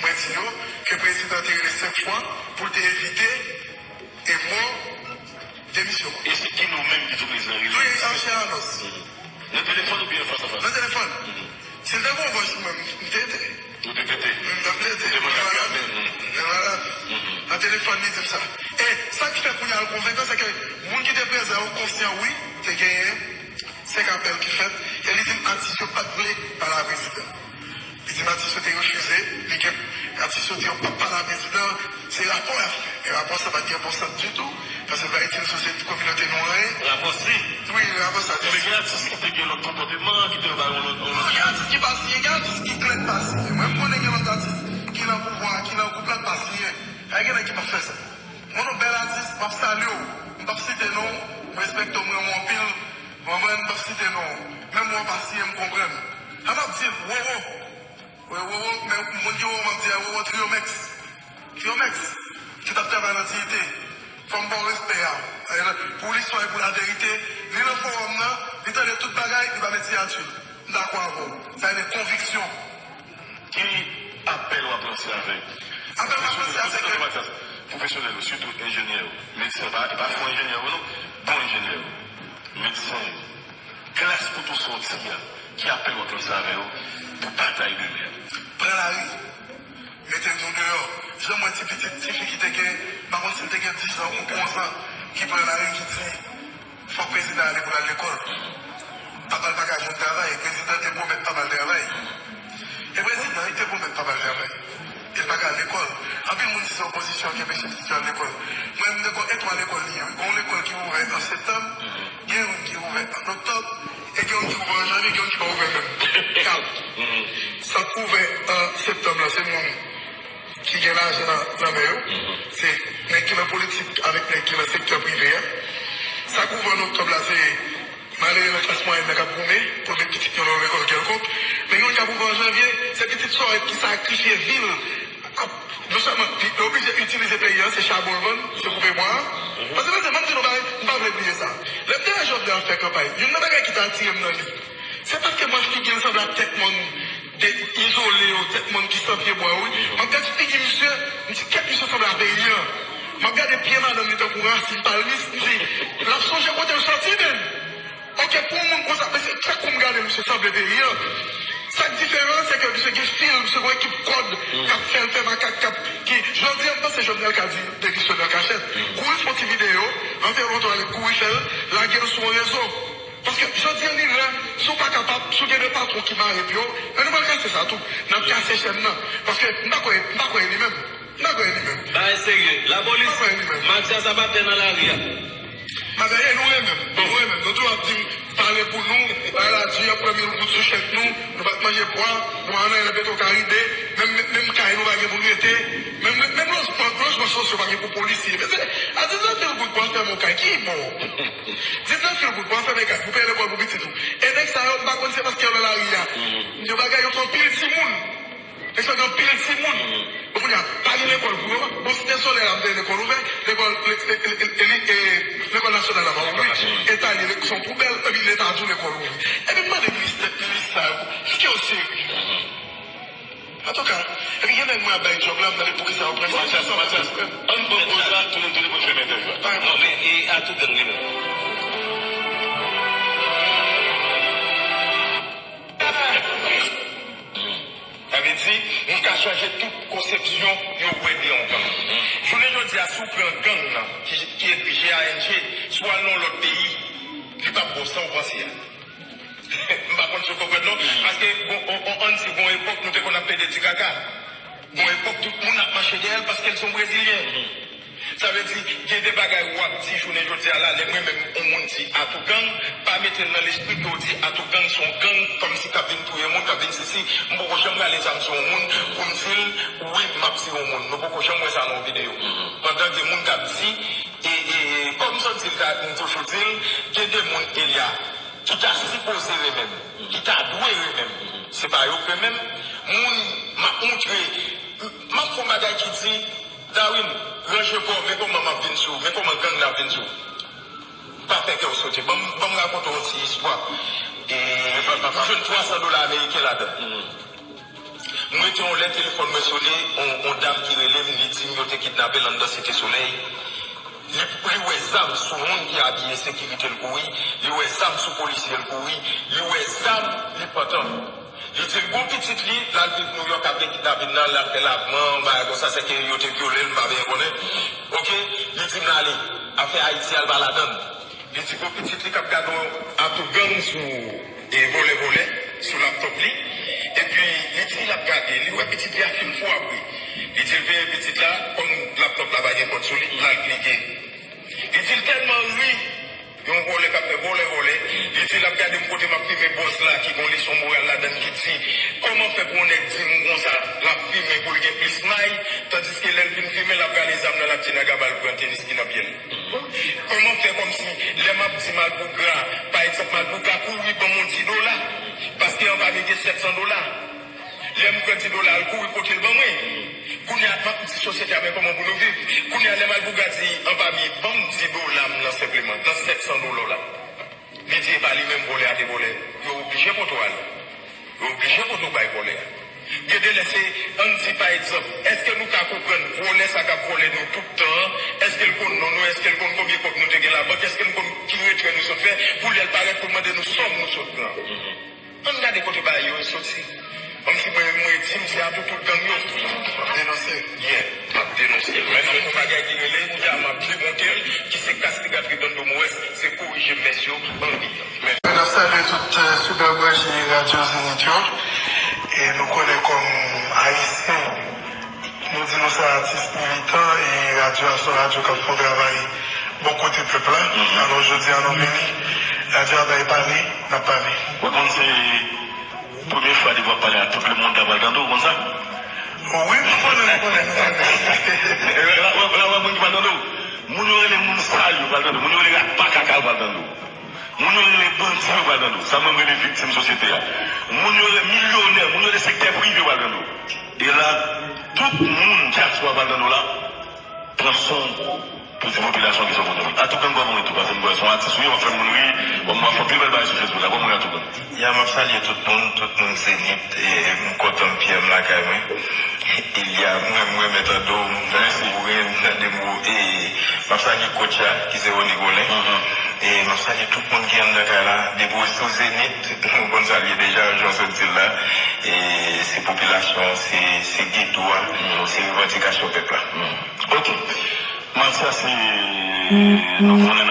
Mwen di yo ke prezidan te rele senk fwa pou l te evite e mò demisyon. E se Kino menm ki di w prezidan rele? Wi, ansyen anons. Nan telefòn oubyen fas a fas? Nan telefòn. Si l te gen yon vòs pou mwen, m te tete. Ou te tete? M t ap tete. Ou te mande apre apèl. E vwala. Nan telefòn, li di m sa. E sa ki fè kounye a l konvenkan, se ke moun ki te prezan yo konsyan, wi, te genyen senk apèl ki fèt, e li di m atis yo pa t vle pale a prezidan. Li di m atis yo te refize, li gen, atis yo di yo p ap pale a prezidan, se rapò y ap fè. E rapò sa pa t gen bon sant ditou, paske l pa itil sosyete, kominote nou anyen. Rapò si. Wi, rapò sa. Men gen atis ki te gen lòt konpòteman, ki te ba yon lòt, yon lòt. Non, gen atis ki pa siyen, gen atis ki klè k pa siyen. Mwen, m konnen gen lòt atis ki nan pouvwa, ki nan gwoup la k pa siyen. Ay, gen nèg ki p ap fè sa. Mwen, yon bèl atis, m ap salye w. M p ap site non w, m respekte w, m renmen w anpil. Mwen, mwen, m p ap site non w. Menm lè w pa siyen, m konprann. Sa m ap di l, Roro. Wowo, men moun ki wowo, m ap di a wowo Triomex. Triomex, ki t ap travay nan diyite. Fò m ba w respè a. Pou listwa e pou laverite, li nan fowòm nan, li tande tout bagay, li pa met siyati l. M dakò avè w. Sa rele konviksyon. Ki apèl w ap lanse avèk Apèl m ap lanse a se ke pwofesyonèl, pwofesyonèl yo, sitou enjenyè yo, medsen, pa, e pa fo enjenyè yo non, bon enjenyè yo, medsen yo, klas kote w sòti a, ki apèl w ap lanse avè yo pou batay demen an? Pran lari, mete nou deyò. Jan m wè ti pitit, ti fi ki te gen, m pa konn si l te gen diz an ou onz an, ki pran lari, ki di, fòk prezidan ale pou l al lekòl. Papa l pa ka jwenn travay, prezidan te pwomèt papa l travay. E prezidan, li te pwomèt papa l travay. E l pa ka al lekòl. Anpil moun di se opozisyon ki anpeche pitit yo al lekòl. Mwen, m dakò, e twa lekòl li ye. Gon lekòl ki ouvè an septanm, gen youn ki ouvè an oktòb, e gen youn ki ouvè an janvye, gen youn ki pa ouvè menm. Kab. Sa k ouvè an septanm lan, se moun ki gen lajan nan, nan men yo. Se nèg ki nan politik avèk nèg ki nan sektè prive a. Sa k ouvè an oktòb la, se malere nan klas mwayèn nan k ap goumen pou l met pitit yo nan yon lekòl kèlkonk. Men gen youn k ap ouvè an janvye, se pitit Sòrèt ki sakrifye vi l, ap, non sèlman li oblije itilize peyi a, se chabon l vann, se koupe bwa. Paske, paske, m ap di nou bagay, m pa vle bliye sa. Lè m te wè Jovenel ap fè kanpay, youn nan bagay ki te atire m nan li, se paske m wè figi l sanble ak tèt mòn de izole yo, tèt mòn ki san pye bwa yo, wi. M ap gade figi misye, m di, kèt, misye sanble a peyi an. M ap gade pye madanm li tankou rasin palmis, m di, l ap sonje kote l sòti, menm. Oke, pou yon moun konsa, men se fèk kou m gade misye sanble peyi an. Sa k diferan, se ke misye gen fil, misye gen ekip kòd k ap fè l fè makak, k ap, ki, jodi a, m panse Jovenel ka di demisyone an kachèt. Kouri fè yon ti videyo, rantre lontan ale kouri fè l, lage l sou yon rezo. Paske jodi a li lè, si w pa kapab, si w gen de patwon ki mare pye w, men nou pral kase sa tou. N ap kase chèn nan. Paske m pa kwè, m pa kwè e li menm. M pa kwè e li menm. Bagay serye. Lapolis, M pa kwè e li menm. Matyas ap atè nan lari a. Matyas, nou renmen m. Nou renmen m. Nou toujou ap di m, pale pou nou, bagay la di, y ap pran mil goud sou chèk nou, nou pa t manje pwa, nou pa nan Petro Caribe, menm, menm kay nou pa gen pou n rete, menm, menm lojman, lojman sosyo pa gen pou polisye. Men se, a diznèf mil goud pou al fèmen yon kay, ki mò? Diznèf mil goud pou al fèmen kay, pou peye lekòl pou pitit ou. E nèg sa yo, m pa konn se paske yo nan lari a. Yo bagay, yo fè anpil timoun. Nèg sa yo gen anpil timoun. Bon, kounye a, pa gen lekòl pou yo. Bon, Site Solèy la, m te lekòl ouvè, lekòl, le, le, le, le, le, e, lekòl nasyonal la pa ouvri. Eta li, se yon poubèl, epi Leta di w lekòl ouvri. Epi m mande minis, minis sa yo, èske yo serye? Antouka, epi gen nèg mwen ap bay djòb la, m mande poukisa yo pran Matyas, Matyas, ann pran poz la, tounen, tounen pou n fèmen entèvyou a. Non, men, e, Atougang li menm. Sa vle di, nou ka chanje tout konsepsyon yo wè de yon gang. Jounen jodi a, si w pran gang nan, ki, ki ekri G A N G, si w al nan yon lòt peyi, li p ap bon san w panse a. M pa konn si w konprann non, paske bon, on, on, ann di, gon epòk, nou te konn ap plede di kaka. Gon epòk, tout moun ap mache dèyè l paske l se yon Brezilyen. Sa vle di, gen de bagay w ap di jounen jodi a la, lè mwen menm, yon moun di Atougang, pa mete l nan lespri ke w di Atougang se yon gang, kòmsi k ap vin touye moun, k ap vin sesi. M poko janm rale zam sou yon moun pou m di l, wi, m ap tiye yon moun. Nou poko janm wè sa nan yon videyo. Pandan gen moun k ap di, e, e, e, kòm m sot di l, m toujou di l, gen de moun, Elia, ki ta sipoze renmen m, ki ta dwe renmen m, se pa yo k renmen m. Moun, m ap moutre, m, m ap fè yon bagay ki di, Darwin, ranje kò w, men kòman m ap vin sou, men kòman gang nan ap vin sou w. Pa fè kè w sote. Ban m, ban m rakonte w yon ti istwa. E, m jwenn twa san dola ameriken ladan. M rete yon lè, telefòn mwen sone, yon, yon dam ki rele m, li di m yo te kidnape l anndan Site Solèy. Li, li wè zam sou moun ki abiye sekirite l kouri, li wè zam sou polisye l kouri, li wè zam, li pantan. Li di l gon pitit li, l al viv Nouyòk apre kidnapin nan, l al fè lavman, bagay konsa, sèke yo te vyole l, m pa byen konnen. Oke, li di m l ale, afè Ayiti a l pa ladann. Li di gon pitit li k ap gade yon Atougang sou, e, vòlè vòlè, sou laptòp li. Epi, li di l ap gade, li wè pitit li a fin fou apre. Li di l veye pitit la, kòm laptòp la pa gen kòd sou li, l al klike. Li di l tèlman ri, yon vòlè k ap fè vòlè vòlè. Li di l ap gade m kote m ap fimen bòz la, ki gon leson moral ladann ki di, kòman fè pou yon nèg di m konsa, l ap fimen pou l gen plis may, tandiske lè l fin fimen, l ap rale zam nan, l ap di nèg a ba l pran tenis ki nan pye l. Kòman fè kòmsi lè m ap di Malpougra, pa egzanp, Malpougra kouri ban m yon di dola, paske anba li gen sèt san dola. Lè m pran di dola, l kouri pote l ban mwen. Kounye a, m ap di sosyete a, men kòman pou nou viv. Kounye a, lè m al Bougadi an Pami, ban m di dola m nan senpleman, nan sèt san dola w la. Li di e pa li menm vòlè a te vòlè. Yo oblije pote w ale. Yo oblije pote w bay vòlè a. Gen de lè se, ann di pa egzanp, èske nou ka konprann vòlè sa k ap vòlè nou tout tan an? Èske l konn non nou? Èske l konn konbyen kòb nou te gen labank? Èske l konn ki retrè nou sot fè? Pou lè l parèt pou l mande nou sòm nou sot pran. Ann gade kote bagay yo soti. Kòmsi mwen, mwen di m se atou tout gang yo. Denonse. Yeah, m ap denonse l. Men se yon bagay ki rele, kounye a m ap demonte l, ki se kastigatrice Bando Mowès, se korije mès yo an li an. N ap salye tout, eh, fidèl branche Radyo Zenith yo. E nou konnen kòm Ayisyen, nou di nou se atis militan e radyo a se yon radyo k ap fè yon travay bò kote pèp la. Alò, jodi a nou vini, radyo a bay pale, n ap pale. Ou konn se premye fwa depi w ap pale a tout lemonn ta pral tande w, ou konn sa? Wi, m konnen, m konnen, m konnen. La, la, la, moun ki pral tande w. Moun yo rele moun sal yo pral tande w. Moun yo rele rat pa kaka yo pral tande w. Moun yo rele bandi yo pral tande w. Sa mwen rele viktim sosyete a. Moun yo rele milyonè, moun yo rele sektè prive yo pral tande w. E la, tout moun dyaspora pral tande w la. Pran son pou di popilasyon ki sa w konn. Atougang, kòman w ye tou? Paske m wè se yon atis ou ye, w ap fè moun ri, w ap fè anpil bèl bagay sou Facebook la. Kòman w ye, Atougang? Ya, m ap salye tout moun, tout moun Zenith, e m kontan m fyè m lakay mwen. Ilya, mwen, mwen renmen tande w, m tande w, m tande m, e m ap salye coach la, ki se Rony Colin. E m ap salye tout moun ki anndan kay la, depi w sou Zenith, nou konn salye deja, jan w sot di l la. E se popilasyon, se, se geto a, se revandikasyon pèp la. Ok. Match sa se, nou konnen